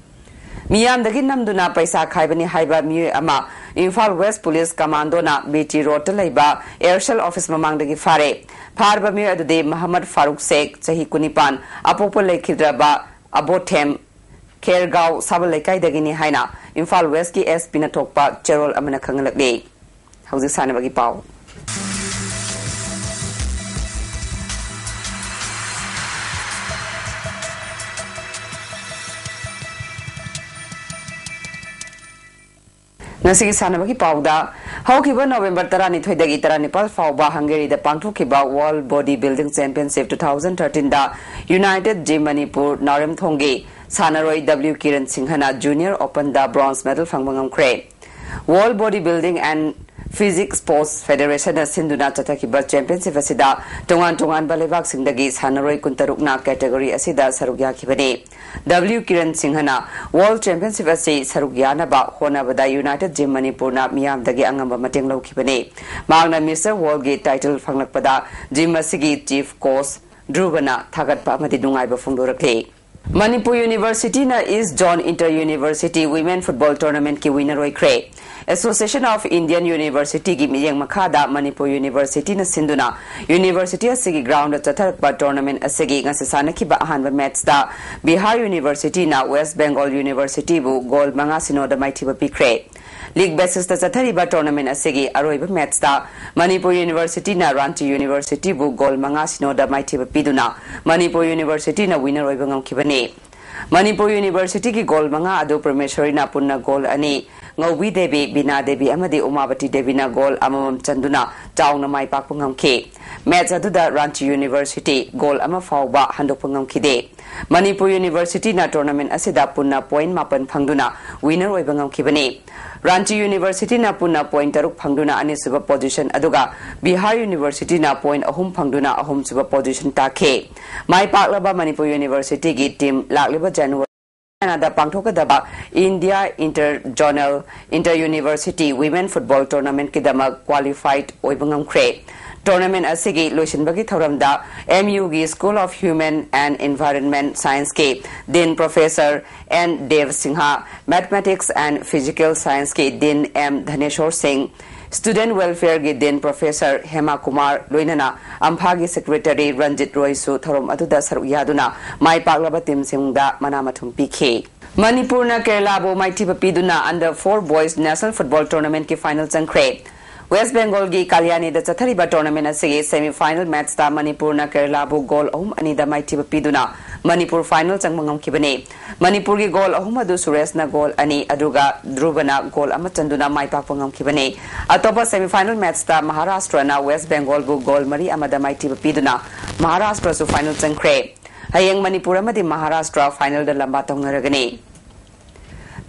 ꯃꯤꯌꯥꯝꯗꯒꯤ ꯅꯝꯗꯨꯅ ꯄꯩꯁꯥ ꯈꯥꯏꯕꯅꯤ ꯍꯥꯏꯕ ꯃꯤꯑꯣꯏ ꯑꯃ ꯏꯝꯐꯥꯜ ꯋꯦꯁ ꯄꯨꯂꯤꯁ ꯀꯃꯥꯟꯗꯣꯅ ꯕꯤ ꯇꯤ ꯔꯣꯗꯇ ꯂꯩꯕ ꯑꯦꯌꯔꯁꯦꯜ ꯑꯣꯐꯤꯁ ꯃꯃꯥꯡꯗꯒꯤ ꯐꯥꯔꯦ꯫ ꯐꯥꯔꯕ ꯃꯤꯑꯣꯏ ꯑꯗꯨꯗꯤ ꯃꯍꯃꯗ ꯐꯥꯔꯨꯛ ꯁꯦꯈ, ꯆꯍꯤ ꯀꯨꯟꯅꯤꯄꯥꯟ, ꯑꯄꯣꯛꯄ ꯂꯩꯈꯤꯗ꯭ꯔꯕ ꯑꯕꯣꯊꯦꯝ ꯈꯦꯔꯒꯥꯎ ꯁꯥꯕꯜ ꯂꯩꯀꯥꯏꯗꯒꯤꯅꯤ ꯍꯥꯏꯅ ꯏꯝꯐꯥꯜ ꯋꯦꯁꯀꯤ ꯑꯦꯁ ꯄꯤꯅ ꯊꯣꯛꯄ ꯆꯦꯔꯣꯜ ꯑꯃꯅ ꯈꯪꯍꯜꯂꯛꯂꯤ꯫ ꯍꯧꯖꯤꯛ ꯁꯥꯟꯅꯕꯒꯤ ꯄꯥꯎ꯫ ꯉꯁꯤꯒꯤ ꯁꯥꯟꯅꯕꯒꯤ ꯄꯥꯎꯗ, ꯍꯧꯈꯤꯕ ꯅꯣꯕꯦꯝꯕꯔ ꯇꯔꯥꯅꯤꯊꯣꯏꯗꯒꯤ ꯇꯔꯥꯅꯤꯄꯥꯜ ꯐꯥꯎꯕ ꯍꯪꯒꯦꯔꯤꯗ ꯄꯥꯡꯊꯣꯛꯈꯤꯕ world body building championship two thousand ꯊꯥꯔꯇꯤꯟꯗ ꯌꯨꯅꯥꯏꯇꯦꯗ ꯖꯤꯝ ꯃꯅꯤꯄꯨꯔ ꯅꯥꯎꯔꯦꯝꯊꯣꯡꯒꯤ ꯁꯥꯟꯅꯔꯣꯏ ꯗꯕ꯭ꯂꯤꯎ ꯀꯤꯔꯟ ꯁꯤꯡꯍꯅ ꯖꯨꯅꯤꯌꯔ ꯑꯣꯄꯟꯗ ꯕ꯭ꯔꯣꯟꯖ ꯃꯦꯗꯜ ꯐꯪꯕ ꯉꯝꯈ꯭ꯔꯦ꯫ World body building and physique sports ꯐꯦꯗꯦꯔꯦꯁꯟꯅ ꯁꯤꯟꯗꯨꯅ ꯆꯠꯊꯈꯤꯕ ꯆꯦꯝꯄꯤꯌꯟꯁꯤꯞ ꯑꯁꯤꯗ ꯇꯣꯉꯥꯟ ꯇꯣꯉꯥꯟꯕ ꯂꯩꯕꯥꯛꯁꯤꯡꯗꯒꯤ ꯁꯥꯟꯅꯔꯣꯏ ꯀꯨꯟꯇꯔꯨꯛꯅ ꯀꯦꯇꯦꯒꯣꯔꯤ ꯑꯁꯤꯗ ꯁꯔꯨꯛ ꯌꯥꯈꯤꯕꯅꯤ꯫ ꯗꯕ꯭ꯂꯤꯎ ꯀꯤꯔꯟ ꯁꯤꯡꯍꯅ ꯋꯥꯔꯜꯗ ꯆꯦꯝꯄꯤꯌꯟꯁꯤꯞ ꯑꯁꯤ ꯁꯔꯨꯛ ꯌꯥꯅꯕ ꯍꯣꯠꯅꯕꯗ ꯌꯨꯅꯥꯏꯇꯦꯗ ꯖꯤꯝ ꯃꯅꯤꯄꯨꯔꯅ ꯃꯤꯌꯥꯝꯗꯒꯤ ꯑꯉꯝꯕ ꯃꯇꯦꯡ ꯂꯧꯈꯤꯕꯅꯤ꯫ ꯃꯍꯥꯛꯅ ꯃꯤꯁꯇꯔ ꯋꯥꯔꯜꯗꯒꯤ ꯇꯥꯏꯇꯜ ꯐꯪꯂꯛꯄꯗ ꯖꯤꯝ ꯑꯁꯤꯒꯤ ꯆꯤꯐ ꯀꯣꯆ ꯙ꯭ꯔꯨꯕꯅ ꯊꯥꯒꯠꯄ ꯑꯃꯗꯤ ꯅꯨꯡꯉꯥꯏꯕ ꯐꯣꯡꯗꯣꯔꯛꯂꯤ꯫ ꯃꯅꯤꯄꯨꯔ ꯌꯨꯅꯤꯚꯔꯁꯤꯇꯤꯅ east zone inter university women football ꯇꯣꯔꯅꯥꯃꯦꯟꯠꯀꯤ ꯋꯤꯅꯔ ꯑꯣꯏꯈ꯭ꯔꯦ꯫ ꯑꯦꯁꯣꯁꯤꯌꯦꯁꯟ ꯑꯣꯐ ꯏꯟꯗꯤꯌꯟ ꯌꯨꯅꯤꯚꯔꯁꯤꯇꯤꯒꯤ ꯃꯤꯠꯌꯦꯡ ꯃꯈꯥꯗ ꯃꯅꯤꯄꯨꯔ ꯌꯨꯅꯤꯚꯔꯁꯤꯇꯤꯅ ꯁꯤꯟꯗꯨꯅ ꯌꯨꯅꯤꯚꯔꯁꯤꯇꯤ ꯑꯁꯤꯒꯤ ꯒ꯭ꯔꯥꯎꯟꯗ ꯆꯠꯊꯔꯛꯄ ꯇꯣꯔꯅꯥꯃꯦꯟꯠ ꯑꯁꯤꯒꯤ ꯉꯁꯤ ꯁꯥꯟꯅꯈꯤꯕ ꯑꯍꯥꯟꯕ ꯃꯦꯠꯆꯇ ꯕꯤꯍꯥꯔ ꯌꯨꯅꯤꯚꯔꯁꯤꯇꯤꯅ ꯋꯦꯁ ꯕꯦꯡꯒꯣꯜ ꯌꯨꯅꯤꯚꯔꯁꯤꯇꯤꯕꯨ ꯒꯣꯜ ꯃꯉꯥ ꯁꯤꯅꯣꯗ ꯃꯥꯏꯊꯤꯕ ꯄꯤꯈ꯭ꯔꯦ꯫ ꯂꯤꯒ ꯕꯦꯁꯤꯁꯇ ꯆꯠꯊꯔꯤꯕ ꯇꯣꯔꯅꯥꯃꯦꯟꯠ ꯑꯁꯤꯒꯤ ꯑꯔꯣꯏꯕ ꯃꯦꯠꯆꯇ ꯃꯅꯤꯄꯨꯔ ꯌꯨꯅꯤꯚꯔꯁꯤꯇꯤꯅ ꯔꯥꯟꯆꯤ ꯌꯨꯅꯤꯚꯔꯁꯤꯇꯤꯕꯨ ꯒꯣꯜ ꯃꯉꯥ ꯁꯤꯅꯣꯗ ꯃꯥꯏꯊꯤꯕ ꯄꯤꯗꯨꯅ ꯃꯅꯤꯄꯨꯔ ꯌꯨꯅꯤꯚꯔꯁꯤꯇꯤꯅ ꯋꯤꯅꯔ ꯑꯣꯏꯕ ꯉꯝꯈꯤꯕꯅꯤ꯫ ꯃꯅꯤꯄꯨꯔ ꯌꯨꯅꯤꯚꯔꯁꯤꯇꯤꯒꯤ ꯒꯣꯜ ꯃꯉꯥ ꯑꯗꯨ ꯄ꯭ꯔꯃꯦꯁꯣꯔꯤꯅ ꯄꯨꯟꯅ ꯒꯣꯜ ꯑꯅꯤ, ꯉꯧꯕꯤ ꯗꯦꯕꯤ, ꯕꯤꯅꯥ ꯗꯦꯕꯤ ꯑꯃꯗꯤ ꯎꯃꯥꯕꯇꯤ ꯗꯦꯕꯤꯅ ꯒꯣꯜ ꯑꯃꯃꯝ ꯆꯟꯗꯨꯅ ꯆꯥꯎꯅ ꯃꯥꯏ ꯄꯥꯛꯄ ꯉꯝꯈꯤ꯫ ꯃꯦꯠꯆ ꯑꯗꯨꯗ ꯔꯥꯟꯆꯤ ꯌꯨꯅꯤꯚꯔꯁꯤꯇꯤ ꯒꯣꯜ ꯑꯃ ꯐꯥꯎꯕ ꯍꯟꯗꯣꯛꯄ ꯉꯝꯈꯤꯗꯦ꯫ ꯃꯅꯤꯄꯨꯔ ꯌꯨꯅꯤꯚꯔꯁꯤꯇꯤꯅ ꯇꯣꯔꯅꯥꯃꯦꯟꯠ ꯑꯁꯤꯗ ꯄꯨꯟꯅ ꯄꯣꯏꯟꯠ ꯃꯥꯄꯟ ꯐꯪꯗꯨꯅ ꯋꯤꯅꯔ ꯑꯣꯏꯕ ꯉꯝꯈꯤꯕꯅꯤ꯫ ꯔꯥꯟꯆꯤ ꯌꯨꯅꯤꯚꯔꯁꯤꯇꯤꯅ ꯄꯨꯟꯅ ꯄꯣꯏꯟꯠ ꯇꯔꯨꯛ ꯐꯪꯗꯨꯅ ꯑꯅꯤꯁꯨꯕ ꯄꯣꯖꯤꯁꯟ, ꯑꯗꯨꯒ ꯕꯤꯍꯥꯔ ꯌꯨꯅꯤꯚꯔꯁꯤꯇꯤꯅ ꯄꯣꯏꯟꯠ ꯑꯍꯨꯝ ꯐꯪꯗꯨꯅ ꯑꯍꯨꯝꯁꯨꯕ ꯄꯣꯖꯤꯁꯟ ꯇꯥꯈꯤ꯫ ꯃꯥꯏ ꯄꯥꯛꯂꯕ ꯃꯅꯤꯄꯨꯔ ꯌꯨꯅꯤꯚꯔꯁꯤꯇꯤꯒꯤ ꯇꯤꯝ ꯂꯥꯛꯂꯤꯕ ꯖꯅꯋꯥꯔꯤ ꯍꯔꯤꯌꯥꯅꯥꯗ ꯄꯥꯡꯊꯣꯛꯀꯗꯕ India Inter Zonal Inter University Women Football Tournamentꯀꯤꯗꯃꯛ qualified ꯑꯣꯏꯕ ꯉꯝꯈ꯭ꯔꯦ꯫ Tournament ꯑꯁꯤꯒꯤ ꯂꯣꯏꯁꯤꯟꯕꯒꯤ ꯊꯧꯔꯝꯗ M U ꯒꯤ School of Human and Environment Scienceꯀꯤ Dean Professor N Dev Singha, Mathematics and Physical Scienceꯀꯤ Dean M Dhaneshwar Singh, Student Welfareꯒꯤ Dean Professor Hema Kumar, ꯂꯣꯏꯅꯅ ꯑꯝꯐꯥꯒꯤ Secretary Ranjit Royꯁꯨ ꯊꯧꯔꯝ ꯑꯗꯨꯗ ꯁꯔꯨꯛ ꯌꯥꯗꯨꯅ ꯃꯥꯏ ꯄꯥꯛꯂꯕ teamꯁꯤꯡꯗ ꯃꯅꯥ ꯃꯊꯨꯝ ꯄꯤꯈꯤ꯫ ꯃꯅꯤꯄꯨꯔꯅ ꯀꯦꯔꯂꯥꯕꯨ ꯃꯥꯏꯊꯤꯕ ꯄꯤꯗꯨꯅ Under four Boys National Football Tournamentꯀꯤ final ꯆꯪꯈ꯭ꯔꯦ꯫ West Bengalꯒꯤ ꯀꯥꯂꯤꯌꯥꯅꯤꯗ ꯆꯠꯊꯔꯤꯕ tournament ꯑꯁꯤꯒꯤ semi final matchꯇ ꯃꯅꯤꯄꯨꯔꯅ ꯀꯦꯔꯂꯥꯕꯨ goal ꯑꯍꯨꯝ ꯑꯅꯤꯗ ꯃꯥꯏꯊꯤꯕ ꯄꯤꯗꯨꯅ ꯃꯅꯤꯄꯨꯔ final ꯆꯪꯕ ꯉꯝꯈꯤꯕꯅꯤ꯫ ꯃꯅꯤꯄꯨꯔꯒꯤ goal ꯑꯍꯨꯝ ꯑꯗꯨ ꯁꯨꯔꯦꯁꯅ goal ꯑꯅꯤ, ꯑꯗꯨꯒ ꯙ꯭ꯔꯨꯕꯅ goal ꯑꯃ ꯆꯟꯗꯨꯅ ꯃꯥꯏ ꯄꯥꯛꯄ ꯉꯝꯈꯤꯕꯅꯤ꯫ ꯑꯇꯣꯞꯄ semi final matchꯇ ꯃꯍꯥꯔꯥꯁꯇ꯭ꯔꯅ West Bengalꯕꯨ goal ꯃꯔꯤ ꯑꯃꯗ ꯃꯥꯏꯊꯤꯕ ꯄꯤꯗꯨꯅ ꯃꯍꯥꯔꯥꯁꯇ꯭ꯔꯁꯨ final ꯆꯪꯈ꯭ꯔꯦ꯫ ꯍꯌꯦꯡ ꯃꯅꯤꯄꯨꯔ ꯑꯃꯗꯤ ꯃꯍꯥꯔꯥꯁꯇ꯭ꯔ finalꯗ ꯂꯝꯕꯥ ꯇꯧꯅꯔꯒꯅꯤ꯫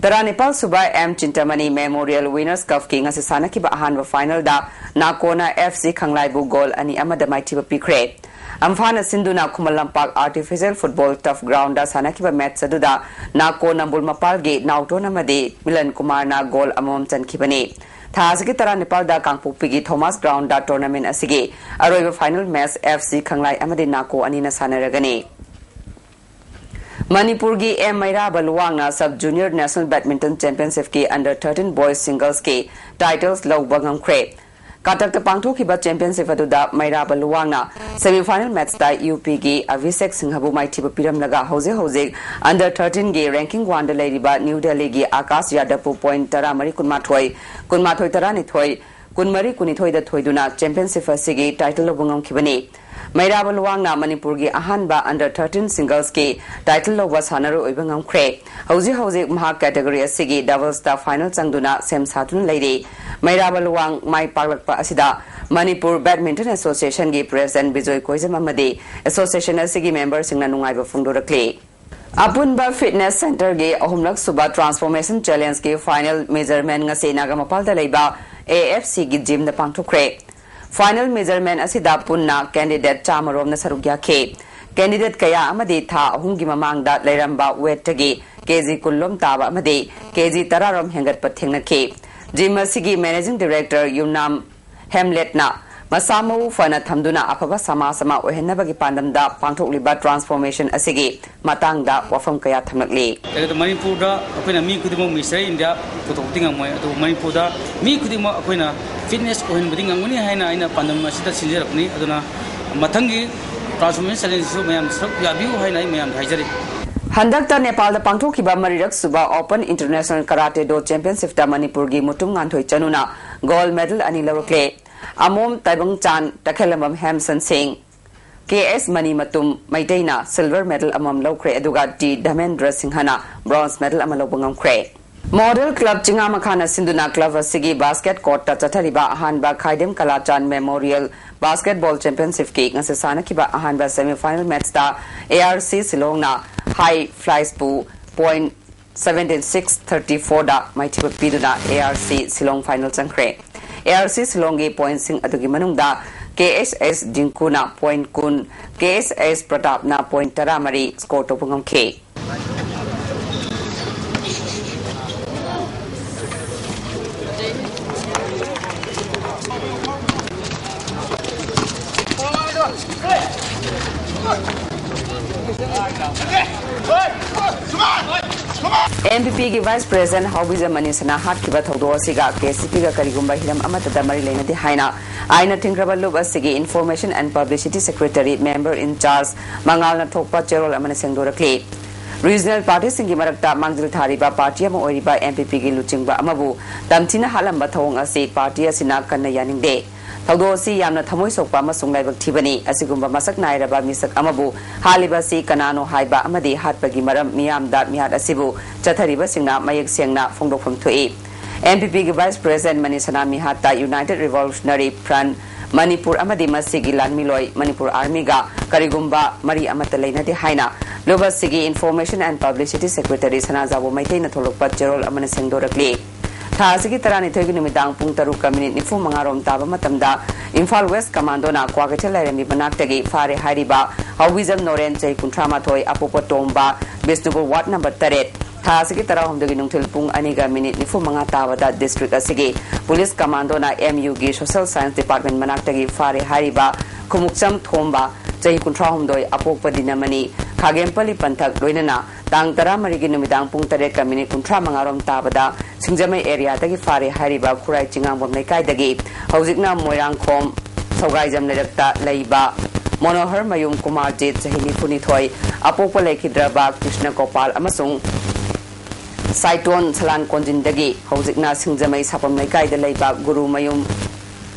ꯇꯔꯥꯅꯤꯄꯥꯜ ꯁꯨꯕ M Chintamani Memorial Winners Cupꯀꯤ ꯉꯁꯤ ꯁꯥꯟꯅꯈꯤꯕ ꯑꯍꯥꯟꯕ finalꯗ ꯅꯥꯀꯣꯅ F C ꯈꯪꯂꯥꯏꯕꯨ goal ꯑꯅꯤ ꯑꯃꯗ ꯃꯥꯏꯊꯤꯕ ꯄꯤꯈ꯭ꯔꯦ꯫ ꯑꯝꯐꯥꯅ ꯁꯤꯟꯗꯨꯅ Khuman Lampak Artificial Football Turf Groundꯗ ꯁꯥꯟꯅꯈꯤꯕ match ꯑꯗꯨꯗ ꯅꯥꯀꯣ ꯅꯝꯕꯨꯜ ꯃꯄꯥꯜꯒꯤ ꯅꯥꯎꯇꯣꯟ ꯑꯃꯗꯤ ꯃꯤꯂꯟ ꯀꯨꯃꯥꯔꯅ goal ꯑꯃꯃꯝ ꯆꯟꯈꯤꯕꯅꯤ꯫ ꯊꯥ ꯑꯁꯤꯒꯤ ꯇꯔꯥꯅꯤꯄꯥꯜꯗ ꯀꯥꯡꯄꯣꯛꯄꯤꯒꯤ Thomas Groundꯗ tournament ꯑꯁꯤꯒꯤ ꯑꯔꯣꯏꯕ final match F C ꯈꯪꯂꯥꯏ ꯑꯃꯗꯤ ꯅꯥꯀꯣ ꯑꯅꯤꯅ ꯁꯥꯟꯅꯔꯒꯅꯤ꯫ ꯃꯅꯤꯄꯨꯔꯒꯤ M ꯃꯩꯔꯥꯕ ꯂꯨꯋꯥꯡꯅ Sub Junior National Badminton Championshipꯀꯤ Under thirteen Boys Singlesꯀꯤ titles ꯂꯧꯕ ꯉꯝꯈ꯭ꯔꯦ꯫ ꯀꯇꯛꯇ ꯄꯥꯡꯊꯣꯛꯈꯤꯕ championship ꯑꯗꯨꯗ ꯃꯩꯔꯥꯕ ꯂꯨꯋꯥꯡꯅ semi final matchꯇ U Pꯒꯤ Abhishek Singhꯕꯨ ꯃꯥꯏꯊꯤꯕ ꯄꯤꯔꯝꯂꯒ ꯍꯧꯖꯤꯛ ꯍꯧꯖꯤꯛ Under thirteenꯒꯤ ranking oneꯗ ꯂꯩꯔꯤꯕ New Delhiꯒꯤ Akash Yadavꯄꯨ point ꯇꯔꯥꯃꯔꯤ ꯀꯨꯟꯃꯥꯊꯣꯏ, ꯀꯨꯟꯃꯥꯊꯣꯏ ꯇꯔꯥꯅꯤꯊꯣꯏ, ꯀꯨꯟꯃꯔꯤ ꯀꯨꯟꯅꯤꯊꯣꯏꯗ ꯊꯣꯏꯗꯨꯅ championship ꯑꯁꯤꯒꯤ title ꯂꯧꯕ ꯉꯝꯈꯤꯕꯅꯤ꯫ ꯃꯩꯔꯥꯕ ꯂꯨꯋꯥꯡꯅ ꯃꯅꯤꯄꯨꯔꯒꯤ ꯑꯍꯥꯟꯕ Under thirteen Singlesꯀꯤ title ꯂꯧꯕ ꯁꯥꯟꯅꯔꯣꯏ ꯑꯣꯏꯕ ꯉꯝꯈ꯭ꯔꯦ꯫ ꯍꯧꯖꯤꯛ ꯍꯧꯖꯤꯛ ꯃꯍꯥꯛ category ꯑꯁꯤꯒꯤ doublesꯇ final ꯆꯪꯗꯨꯅ ꯁꯦꯝ ꯁꯥꯗꯨꯅ ꯂꯩꯔꯤ꯫ ꯃꯩꯔꯥꯕ ꯂꯨꯋꯥꯡ ꯃꯥꯏ ꯄꯥꯛꯂꯛꯄ ꯑꯁꯤꯗ ꯃꯅꯤꯄꯨꯔ Badminton Associationꯒꯤ President ꯕꯤꯖꯣꯏ ꯀꯣꯏꯖꯝ ꯑꯃꯗꯤ association ꯑꯁꯤꯒꯤ memberꯁꯤꯡꯅ ꯅꯨꯡꯉꯥꯏꯕ ꯐꯣꯡꯗꯣꯔꯛꯂꯤ꯫ ꯑꯄꯨꯟꯕ Fitness Centreꯒꯤ ꯑꯍꯨꯝꯂꯛ ꯁꯨꯕ Transformation Challengeꯀꯤ final measurement ꯉꯁꯤ ꯅꯥꯒꯥꯃꯄꯥꯜꯗ ꯂꯩꯕ A F Cꯒꯤ gymꯗ ꯄꯥꯡꯊꯣꯛꯈ꯭ꯔꯦ꯫ Final measurement ꯑꯁꯤꯗ ꯄꯨꯟꯅ candidate ꯆꯥꯝꯃ ꯔꯣꯝꯅ ꯁꯔꯨꯛ ꯌꯥꯈꯤ꯫ ꯀꯦꯟꯗꯤꯗꯦꯠ ꯀꯌꯥ ꯑꯃꯗꯤ ꯊꯥ ꯑꯍꯨꯝꯒꯤ ꯃꯃꯥꯡꯗ ꯂꯩꯔꯝꯕ ꯋꯦꯠꯇꯒꯤ ꯀꯦꯖꯤ ꯀꯨꯟ ꯂꯣꯝ ꯇꯥꯕ ꯑꯃꯗꯤ ꯀꯦꯖꯤ ꯇꯔꯥ ꯔꯣꯝ ꯍꯦꯟꯒꯠꯄ ꯊꯦꯡꯅꯈꯤ꯫ ꯖꯤꯝ ꯑꯁꯤꯒꯤ ꯃꯦꯅꯦꯖꯤꯡ ꯗꯤꯔꯦꯛꯇꯔ ꯌꯨꯝꯅꯥꯝ ꯍꯦꯝꯂꯦꯠꯅ ꯃꯁꯥ ꯃꯎ ꯐꯅ ꯊꯝꯗꯨꯅ ꯑꯐꯕ ꯁꯃꯥꯖ ꯑꯃ ꯑꯣꯏꯍꯟꯅꯕꯒꯤ ꯄꯥꯟꯗꯝꯗ ꯄꯥꯡꯊꯣꯛꯂꯤꯕ ꯇ꯭ꯔꯥꯟꯁꯐꯣꯔꯃꯦꯁꯟ ꯑꯁꯤꯒꯤ ꯃꯇꯥꯡꯗ ꯋꯥꯐꯝ ꯀꯌꯥ ꯊꯝꯂꯛꯂꯤ꯫ ꯑꯗꯨꯗ ꯃꯅꯤꯄꯨꯔꯗ ꯑꯩꯈꯣꯏꯅ ꯃꯤ ꯈꯨꯗꯤꯡꯃꯛ ꯃꯤꯁꯇꯔ ꯏꯟꯗꯤꯌꯥ ꯄꯨꯊꯣꯛꯄꯗꯤ ꯉꯝꯃꯣꯏ, ꯑꯗꯨꯕꯨ ꯃꯅꯤꯄꯨꯔꯗ ꯃꯤ ꯈꯨꯗꯤꯡꯃꯛ ꯑꯩꯈꯣꯏꯅ ꯐꯤꯠꯅꯦꯁ ꯑꯣꯏꯍꯟꯕꯗꯤ ꯉꯝꯒꯅꯤ ꯍꯥꯏꯅ ꯑꯩꯅ ꯄꯥꯟꯗꯝ ꯑꯁꯤꯗ ꯁꯤꯟꯖꯔꯛꯄꯅꯤ꯫ ꯑꯗꯨꯅ ꯃꯊꯪꯒꯤ ꯇ꯭ꯔꯥꯟꯁꯐꯣꯔꯃꯦꯁꯟ ꯆꯦꯂꯦꯟꯖꯁꯤꯁꯨ ꯃꯌꯥꯝ ꯁꯔꯨꯛ ꯌꯥꯕꯤꯌꯨ ꯍꯥꯏꯅ ꯑꯩ ꯃꯌꯥꯝꯗ ꯍꯥꯏꯖꯔꯤ꯫ ꯍꯟꯗꯛꯇ ꯅꯦꯄꯥꯜꯗ ꯄꯥꯡꯊꯣꯛꯈꯤꯕ ꯃꯔꯤꯔꯛ ꯁꯨꯕ ꯑꯣꯄꯟ ꯏꯟꯇꯔꯅꯦꯁꯅꯦꯜ ꯀꯔꯥꯇꯦ ꯗꯣ ꯆꯦꯝꯄꯤꯌꯟꯁꯤꯞꯇ ꯃꯅꯤꯄꯨꯔꯒꯤ ꯃꯨꯇꯨꯝ ꯉꯥꯟꯊꯣꯏ ꯆꯅꯨꯅ ꯒꯣꯜꯗ ꯃꯦꯗꯜ ꯑꯅꯤ ꯂꯧꯔꯛꯂꯦ꯫ ꯑꯃꯣꯝ ꯇꯥꯏꯕꯪꯆꯥꯟ, ꯇꯈꯦꯜꯂꯝꯕꯝ ꯍꯦꯝꯁꯟ ꯁꯤꯡ, ꯀꯦ ꯑꯦꯁ ꯃꯅꯤꯃꯇꯨꯝ ꯃꯩꯇꯩꯅ ꯁꯤꯜꯚꯔ ꯃꯦꯗꯜ ꯑꯃꯃꯝ ꯂꯧꯈ꯭ꯔꯦ, ꯑꯗꯨꯒ ꯇꯤ ꯙꯃꯦꯟꯗ꯭ꯔ ꯁꯤꯡꯍꯅ ꯕ꯭ꯔꯣꯟꯖ ꯃꯦꯗꯜ ꯑꯃ ꯂꯧꯕ ꯉꯝꯈ꯭ꯔꯦ꯫ ꯃꯣꯗꯦꯜ ꯀ꯭ꯂꯕ ꯆꯤꯡꯉꯥꯃꯈꯥꯅ ꯁꯤꯟꯗꯨꯅ ꯀ꯭ꯂꯕ ꯑꯁꯤꯒꯤ ꯕꯥꯁꯀꯦꯠ ꯀꯣꯔꯠꯇ ꯆꯠꯊꯔꯤꯕ ꯑꯍꯥꯟꯕ ꯈꯥꯏꯗꯦꯝ ꯀꯂꯥꯆꯥꯟ ꯃꯦꯃꯣꯔꯤꯌꯦꯜ ꯕꯥꯁꯀꯦꯠꯕꯣꯜ ꯆꯦꯝꯄꯤꯌꯟꯁꯤꯞꯀꯤ ꯉꯁꯤ ꯁꯥꯟꯅꯈꯤꯕ ꯑꯍꯥꯟꯕ ꯁꯦꯃꯤꯐꯥꯏꯅꯦꯜ ꯃꯦꯠꯆꯇ ꯑꯦ ꯑꯥꯔ ꯁꯤ ꯁꯤꯂꯣꯡꯅ ꯍꯥꯏ ꯐ꯭ꯂꯥꯏꯁꯄꯨ ꯄꯣꯏꯟ ꯁꯚꯦꯟꯇꯤꯟ ꯁꯤꯛꯁ ꯊꯥꯔꯇꯤ ꯐꯣꯔꯗ ꯃꯥꯏꯊꯤꯕ ꯄꯤꯗꯨꯅ ꯑꯦ ꯑꯥꯔ ꯁꯤ ꯁꯤꯂꯣꯡ ꯐꯥꯏꯅꯦꯜ ꯆꯪꯈ꯭ꯔꯦ꯫ ꯑꯦ ꯑꯥꯔ ꯁꯤ ꯁꯤꯂꯣꯡꯒꯤ ꯄꯣꯏꯟꯁꯤꯡ ꯑꯗꯨꯒꯤ ꯃꯅꯨꯡꯗ ꯀꯦ ꯑꯦꯁ ꯑꯦꯁ ꯗꯤꯡꯀꯨꯅ ꯄꯣꯏꯟ ꯀꯨꯟ, ꯀꯦ ꯑꯦꯁ ꯑꯦꯁ ꯄ꯭ꯔꯇꯥꯞꯅ ꯄꯣꯏꯟ ꯇꯔꯥꯃꯔꯤ ꯁ꯭ꯀꯣꯔ ꯇꯧꯕ ꯉꯝꯈꯤ꯫ ꯑꯦꯟ ꯄꯤ ꯄꯤꯒꯤ ꯚꯥꯏꯁ ꯄ꯭ꯔꯦꯁꯤꯗꯦꯟꯠ ꯍꯥꯎꯕꯤꯖ ꯃꯅꯤꯁꯅ ꯍꯥꯠꯈꯤꯕ ꯊꯧꯗꯣꯛ ꯑꯁꯤꯒ ꯀꯦ ꯁꯤ ꯄꯤꯒ ꯀꯔꯤꯒꯨꯝꯕ ꯍꯤꯔꯝ ꯑꯃꯠꯇꯗ ꯃꯔꯤ ꯂꯩꯅꯗꯦ ꯍꯥꯏꯅ ꯑꯥꯏꯟꯅ ꯊꯤꯡꯈ꯭ꯔꯕ ꯂꯨꯞ ꯑꯁꯤꯒꯤ information and publicity secretary, member in charge ꯃꯉꯥꯜꯅ ꯊꯣꯛꯄ ꯆꯦꯔꯣꯜ ꯑꯃꯅ ꯁꯦꯡꯗꯣꯔꯛꯂꯤ꯫ ꯔꯤꯖꯅꯦꯜ ꯄꯥꯔꯇꯤꯁꯤꯡꯒꯤ ꯃꯔꯛꯇ ꯃꯥꯡꯖꯤꯜ ꯊꯥꯔꯤꯕ ꯄꯥꯔꯇꯤ ꯑꯃ ꯑꯣꯏꯔꯤꯕ ꯑꯦꯟ ꯄꯤ ꯄꯤꯒꯤ ꯂꯨꯆꯤꯡꯕ ꯑꯃꯕꯨ ꯇꯝꯊꯤꯅ ꯍꯥꯠꯂꯝꯕ ꯊꯧꯑꯣꯡ ꯑꯁꯤ ꯄꯥꯔꯇꯤ ꯑꯁꯤꯅ ꯀꯟꯅ ꯌꯥꯅꯤꯡꯗꯦ꯫ ꯊꯧꯗꯣꯛ ꯑꯁꯤ ꯌꯥꯝꯅ ꯊꯃꯣꯏ ꯁꯣꯛꯄ ꯑꯃꯁꯨꯡ ꯂꯥꯏꯕꯛ ꯊꯤꯕꯅꯤ꯫ ꯑꯁꯤꯒꯨꯝꯕ ꯃꯁꯛ ꯅꯥꯏꯔꯕ ꯃꯤꯁꯛ ꯑꯃꯕꯨ ꯍꯥꯠꯂꯤꯕ ꯑꯁꯤ ꯀꯅꯥꯅꯣ ꯍꯥꯏꯕ ꯑꯃꯗꯤ ꯍꯥꯠꯄꯒꯤ ꯃꯔꯝ ꯃꯤꯌꯥꯝꯗ ꯃꯤꯍꯥꯠ ꯑꯁꯤꯕꯨ ꯆꯠꯊꯔꯤꯕꯁꯤꯡꯅ ꯃꯌꯦꯛ ꯁꯦꯡꯅ ꯐꯣꯡꯗꯣꯛꯐꯝ ꯊꯣꯛꯏ꯫ ꯑꯦꯟ ꯄꯤ ꯄꯤꯒꯤ ꯚꯥꯏꯁ ꯄ꯭ꯔꯦꯁꯤꯗꯦꯟꯠ ꯃꯅꯤꯁꯅꯥ ꯃꯤꯍꯥꯠꯇ ꯌꯨꯅꯥꯏꯇꯦꯠ ꯔꯤꯚꯣꯂꯨꯁꯅꯔꯤ ꯐ꯭ꯔꯟꯠ ꯃꯅꯤꯄꯨꯔ ꯑꯃꯗꯤ ꯃꯁꯤꯒꯤ ꯂꯥꯟꯃꯤꯂꯣꯏ ꯃꯅꯤꯄꯨꯔ ꯑꯥꯔꯃꯤꯒ ꯀꯔꯤꯒꯨꯝꯕ ꯃꯔꯤ ꯑꯃꯠꯇ ꯂꯩꯅꯗꯦ ꯍꯥꯏꯅ ꯂꯨꯞ ꯑꯁꯤꯒꯤ ꯏꯟꯐꯣꯔꯃꯦꯁꯟ ꯑꯦꯟ ꯄꯕ꯭ꯂꯤꯁꯤꯇꯤ ꯁꯦꯀ꯭ꯔꯦꯇꯔꯤ ꯁꯅꯥꯖꯥꯎꯕ ꯃꯩꯇꯩꯅ ꯊꯣꯛꯂꯛꯄ ꯆꯦꯔꯣꯜ ꯑꯃꯅ ꯁꯦꯡꯗꯣꯔꯛꯂꯤ꯫ ꯊꯥ ꯑꯁꯤꯒꯤ ꯇꯔꯥꯅꯤꯊꯣꯏꯒꯤ ꯅꯨꯃꯤꯗꯥꯡ ꯄꯨꯡ ꯇꯔꯨꯛꯀ ꯃꯤꯅꯤꯠ ꯅꯤꯐꯨ ꯃꯉꯥ ꯔꯣꯝ ꯇꯥꯕ ꯃꯇꯝꯗ ꯏꯝꯐꯥꯜ ꯋꯦꯁ ꯀꯃꯥꯟꯗꯣꯅ ꯀ꯭ꯋꯥꯀꯩꯊꯦꯜ ꯂꯥꯏꯔꯦꯝꯕꯤ ꯃꯅꯥꯛꯇꯒꯤ ꯐꯥꯔꯦ ꯍꯥꯏꯔꯤꯕ ꯍꯧꯕꯤꯖꯝ ꯅꯣꯔꯦꯟ, ꯆꯍꯤ ꯀꯨꯟꯊ꯭ꯔꯥ ꯃꯥꯊꯣꯏ, ꯑꯄꯣꯛꯄ ꯇꯣꯝꯕ, ꯕꯤꯁꯅꯨꯄꯨꯔ ꯋꯥꯔꯗ ꯅꯝꯕꯔ ꯇꯔꯦꯠ, ꯊꯥ ꯑꯁꯤꯒꯤ ꯇꯔꯥꯍꯨꯝꯗꯣꯏꯒꯤ ꯅꯨꯡꯊꯤꯜ ꯄꯨꯡ ꯑꯅꯤꯒ ꯃꯤꯅꯤꯠ ꯅꯤꯐꯨ ꯃꯉꯥ ꯇꯥꯕꯗ ꯗꯤꯁꯇ꯭ꯔꯤꯛ ꯑꯁꯤꯒꯤ ꯄꯨꯂꯤꯁ ꯀꯃꯥꯟꯗꯣꯅ ꯑꯦꯝ ꯌꯨꯒꯤ ꯁꯣꯁꯤꯌꯦꯜ ꯁꯥꯏꯟꯁ ꯗꯤꯄꯥꯔꯠꯃꯦꯟ ꯃꯅꯥꯛꯇꯒꯤ ꯐꯥꯔꯦ ꯍꯥꯏꯔꯤꯕ ꯈꯨꯃꯨꯛꯆꯝ ꯊꯣꯝꯕ, ꯆꯍꯤ ꯀꯨꯟꯊ꯭ꯔꯥꯍꯨꯝꯗꯣꯏ, ꯑꯄꯣꯛꯄ ꯗꯤꯅꯃꯅꯤ, ꯈꯥꯒꯦꯝꯄꯜꯂꯤ ꯄꯟꯊꯛ, ꯂꯣꯏꯅꯅ ꯇꯥꯡ ꯇꯔꯥꯃꯔꯤꯒꯤ ꯅꯨꯃꯤꯗꯥꯡ ꯄꯨꯡ ꯇꯔꯦꯠꯀ ꯃꯤꯅꯤꯠ ꯀꯨꯟꯊ꯭ꯔꯥ ꯃꯉꯥ ꯔꯣꯝ ꯇꯥꯕꯗ ꯁꯤꯡꯖꯃꯩ ꯑꯦꯔꯤꯌꯥꯗꯒꯤ ꯐꯥꯔꯦ ꯍꯥꯏꯔꯤꯕ ꯈꯨꯔꯥꯏ ꯆꯤꯉꯥꯡꯕꯝ ꯂꯩꯀꯥꯏꯗꯒꯤ ꯍꯧꯖꯤꯛꯅ ꯃꯣꯏꯔꯥꯡꯈꯣꯝ ꯁꯧꯒꯥꯏꯖꯝ ꯂꯩꯔꯛꯇ ꯂꯩꯕ ꯃꯣꯅꯣꯍꯔ ꯃꯌꯨꯝ ꯀꯨꯃꯥꯔꯖꯤꯠ, ꯆꯍꯤ ꯅꯤꯐꯨꯅꯤꯊꯣꯏ, ꯑꯄꯣꯛꯄ ꯂꯩꯈꯤꯗ꯭ꯔꯕ ꯀ꯭ꯔꯤꯁꯅ ꯒꯣꯄꯥꯜ ꯑꯃꯁꯨꯡ ꯁꯥꯏꯇꯣꯟ ꯁꯂꯥꯟ ꯀꯣꯟꯖꯤꯟꯗꯒꯤ ꯍꯧꯖꯤꯛꯅ ꯁꯤꯡꯖꯃꯩ ꯁꯥꯄꯝ ꯂꯩꯀꯥꯏꯗ ꯂꯩꯕ ꯒꯨꯔꯨ ꯃꯌꯨꯝ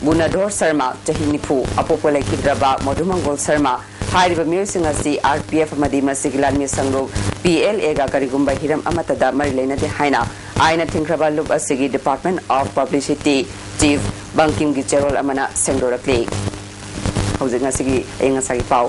ꯒꯨꯅꯙꯣꯔ ꯁꯔꯃ, ꯆꯍꯤ ꯅꯤꯐꯨ, ꯑꯄꯣꯛꯄ ꯂꯩꯈꯤꯗ꯭ꯔꯕ ꯃꯙꯨꯃꯪꯒꯣꯜ ꯁꯔꯃ ꯍꯥꯏꯔꯤꯕ ꯃꯤꯑꯣꯏꯁꯤꯡ ꯑꯁꯤ ꯑꯥꯔ ꯄꯤ ꯑꯦꯐ ꯑꯃꯗꯤ ꯃꯁꯤꯒꯤ ꯂꯥꯟꯃꯤ ꯁꯪꯂꯨꯞ ꯄꯤ ꯑꯦꯜ ꯑꯦꯒ ꯀꯔꯤꯒꯨꯝꯕ ꯍꯤꯔꯝ ꯑꯃꯠꯇꯗ ꯃꯔꯤ ꯂꯩꯅꯗꯦ ꯍꯥꯏꯅ ꯑꯥꯏꯟꯅ ꯊꯤꯡꯈ꯭ꯔꯕ ꯂꯨꯞ ꯑꯁꯤꯒꯤ Department of Publicity Chief ꯕꯪꯀꯤꯝꯒꯤ ꯆꯦꯔꯣꯜ ꯑꯃꯅ ꯁꯦꯡꯗꯣꯔꯛꯂꯤ꯫ ꯍꯧꯖꯤꯛ ꯉꯁꯤꯒꯤ ꯑꯏꯪ ꯑꯁꯥꯒꯤ ꯄꯥꯎ꯫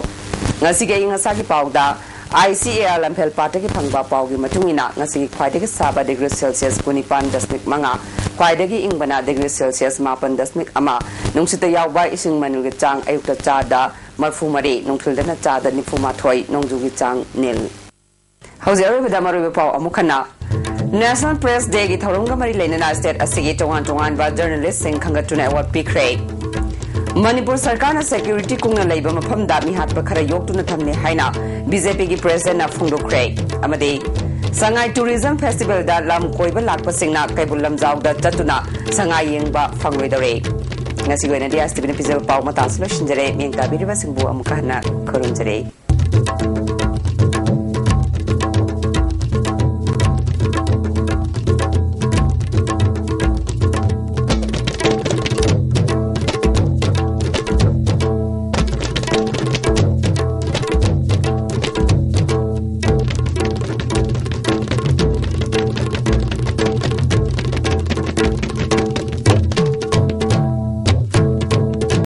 ꯉꯁꯤꯒꯤ ꯑꯏꯪ ꯑꯁꯥꯒꯤ ꯄꯥꯎꯗ, ꯑꯥꯏ ꯁꯤ ꯑꯦ ꯑꯥꯔ ꯂꯝꯐꯦꯜ ꯄꯥꯠꯇꯒꯤ ꯐꯪꯕ ꯄꯥꯎꯒꯤ ꯃꯇꯨꯡ ꯏꯟꯅ, ꯉꯁꯤꯒꯤ ꯈ꯭ꯋꯥꯏꯗꯒꯤ ꯁꯥꯕ ꯗꯤꯒ꯭ꯔꯤ ꯁꯦꯜꯁꯤꯌꯁ ꯀꯨꯟꯅꯤꯄꯥꯟ ꯗꯁꯃꯤꯛ ꯃꯉꯥ, ꯈ꯭ꯋꯥꯏꯗꯒꯤ ꯏꯪꯕꯅ ꯗꯤꯒ꯭ꯔꯤ ꯁꯦꯜꯁꯤꯌꯁ ꯃꯥꯄꯟ ꯗꯁꯃꯤꯛ ꯑꯃ, ꯅꯨꯡꯁꯤꯠꯇ ꯌꯥꯎꯕ ꯏꯁꯤꯡ ꯃꯅꯤꯜꯒꯤ ꯆꯥꯡ ꯑꯌꯨꯛꯇ ꯆꯥꯗ ꯃꯔꯐꯨ ꯃꯔꯤ, ꯅꯨꯡꯊꯤꯜꯗꯅ ꯆꯥꯗ ꯅꯤꯐꯨ ꯃꯥꯊꯣꯏ, ꯅꯣꯡꯖꯨꯒꯤ ꯆꯥꯡ ꯅꯤꯜ꯫ ꯍꯧꯖꯤꯛ ꯑꯔꯣꯏꯕꯗ ꯃꯔꯨꯑꯣꯏꯕ ꯄꯥꯎ ꯑꯃꯨꯛ ꯍꯟꯅ꯫ National Press Day ꯒꯤ ꯊꯧꯔꯝꯒ ꯃꯔꯤ ꯂꯩꯅꯅ state ꯑꯁꯤꯒꯤ ꯇꯣꯉꯥꯟ ꯇꯣꯉꯥꯟꯕ journalist ꯁꯤꯡ ꯈꯟꯒꯠꯇꯨꯅ award ꯄꯤꯈ꯭ꯔꯦ꯫ ꯃꯅꯤꯄꯨꯔ ꯁꯔꯀꯥꯔꯅ security ꯀꯨꯡꯅ ꯂꯩꯕ ꯃꯐꯝꯗ ꯃꯤꯍꯥꯠꯄ ꯈꯔ ꯌꯣꯛꯇꯨꯅ ꯊꯝꯂꯦ ꯍꯥꯏꯅ B J P ꯒꯤ president ꯅ ꯐꯣꯡꯗꯣꯛꯈ꯭ꯔꯦ꯫ ꯑꯃꯗꯤ ꯁꯉꯥꯏ Tourism Festival ꯗ ꯂꯝ ꯀꯣꯏꯕ ꯂꯥꯛꯄꯁꯤꯡꯅ ꯀꯩꯕꯨꯜ ꯂꯝꯖꯥꯎꯗ ꯆꯠꯇꯨꯅ ꯁꯉꯥꯏ ꯌꯦꯡꯕ ꯐꯪꯂꯣꯏꯗꯧꯔꯦ꯫ ꯉꯁꯤꯒꯤ ꯑꯣꯏꯅꯗꯤ ꯑꯦꯁ ꯇꯤ ꯚꯤ ꯅ ꯄꯤꯖꯕ ꯄꯥꯎ ꯃꯇꯥꯡꯁꯤ ꯂꯣꯏꯁꯤꯟꯖꯔꯦ꯫ ꯃꯤꯠꯌꯦꯡ ꯇꯥꯕꯤꯔꯤꯕꯁꯤꯡꯕꯨ ꯑꯃꯨꯛꯀ ꯍꯟꯅ ꯈꯨꯔꯨꯝꯖꯔꯤ꯫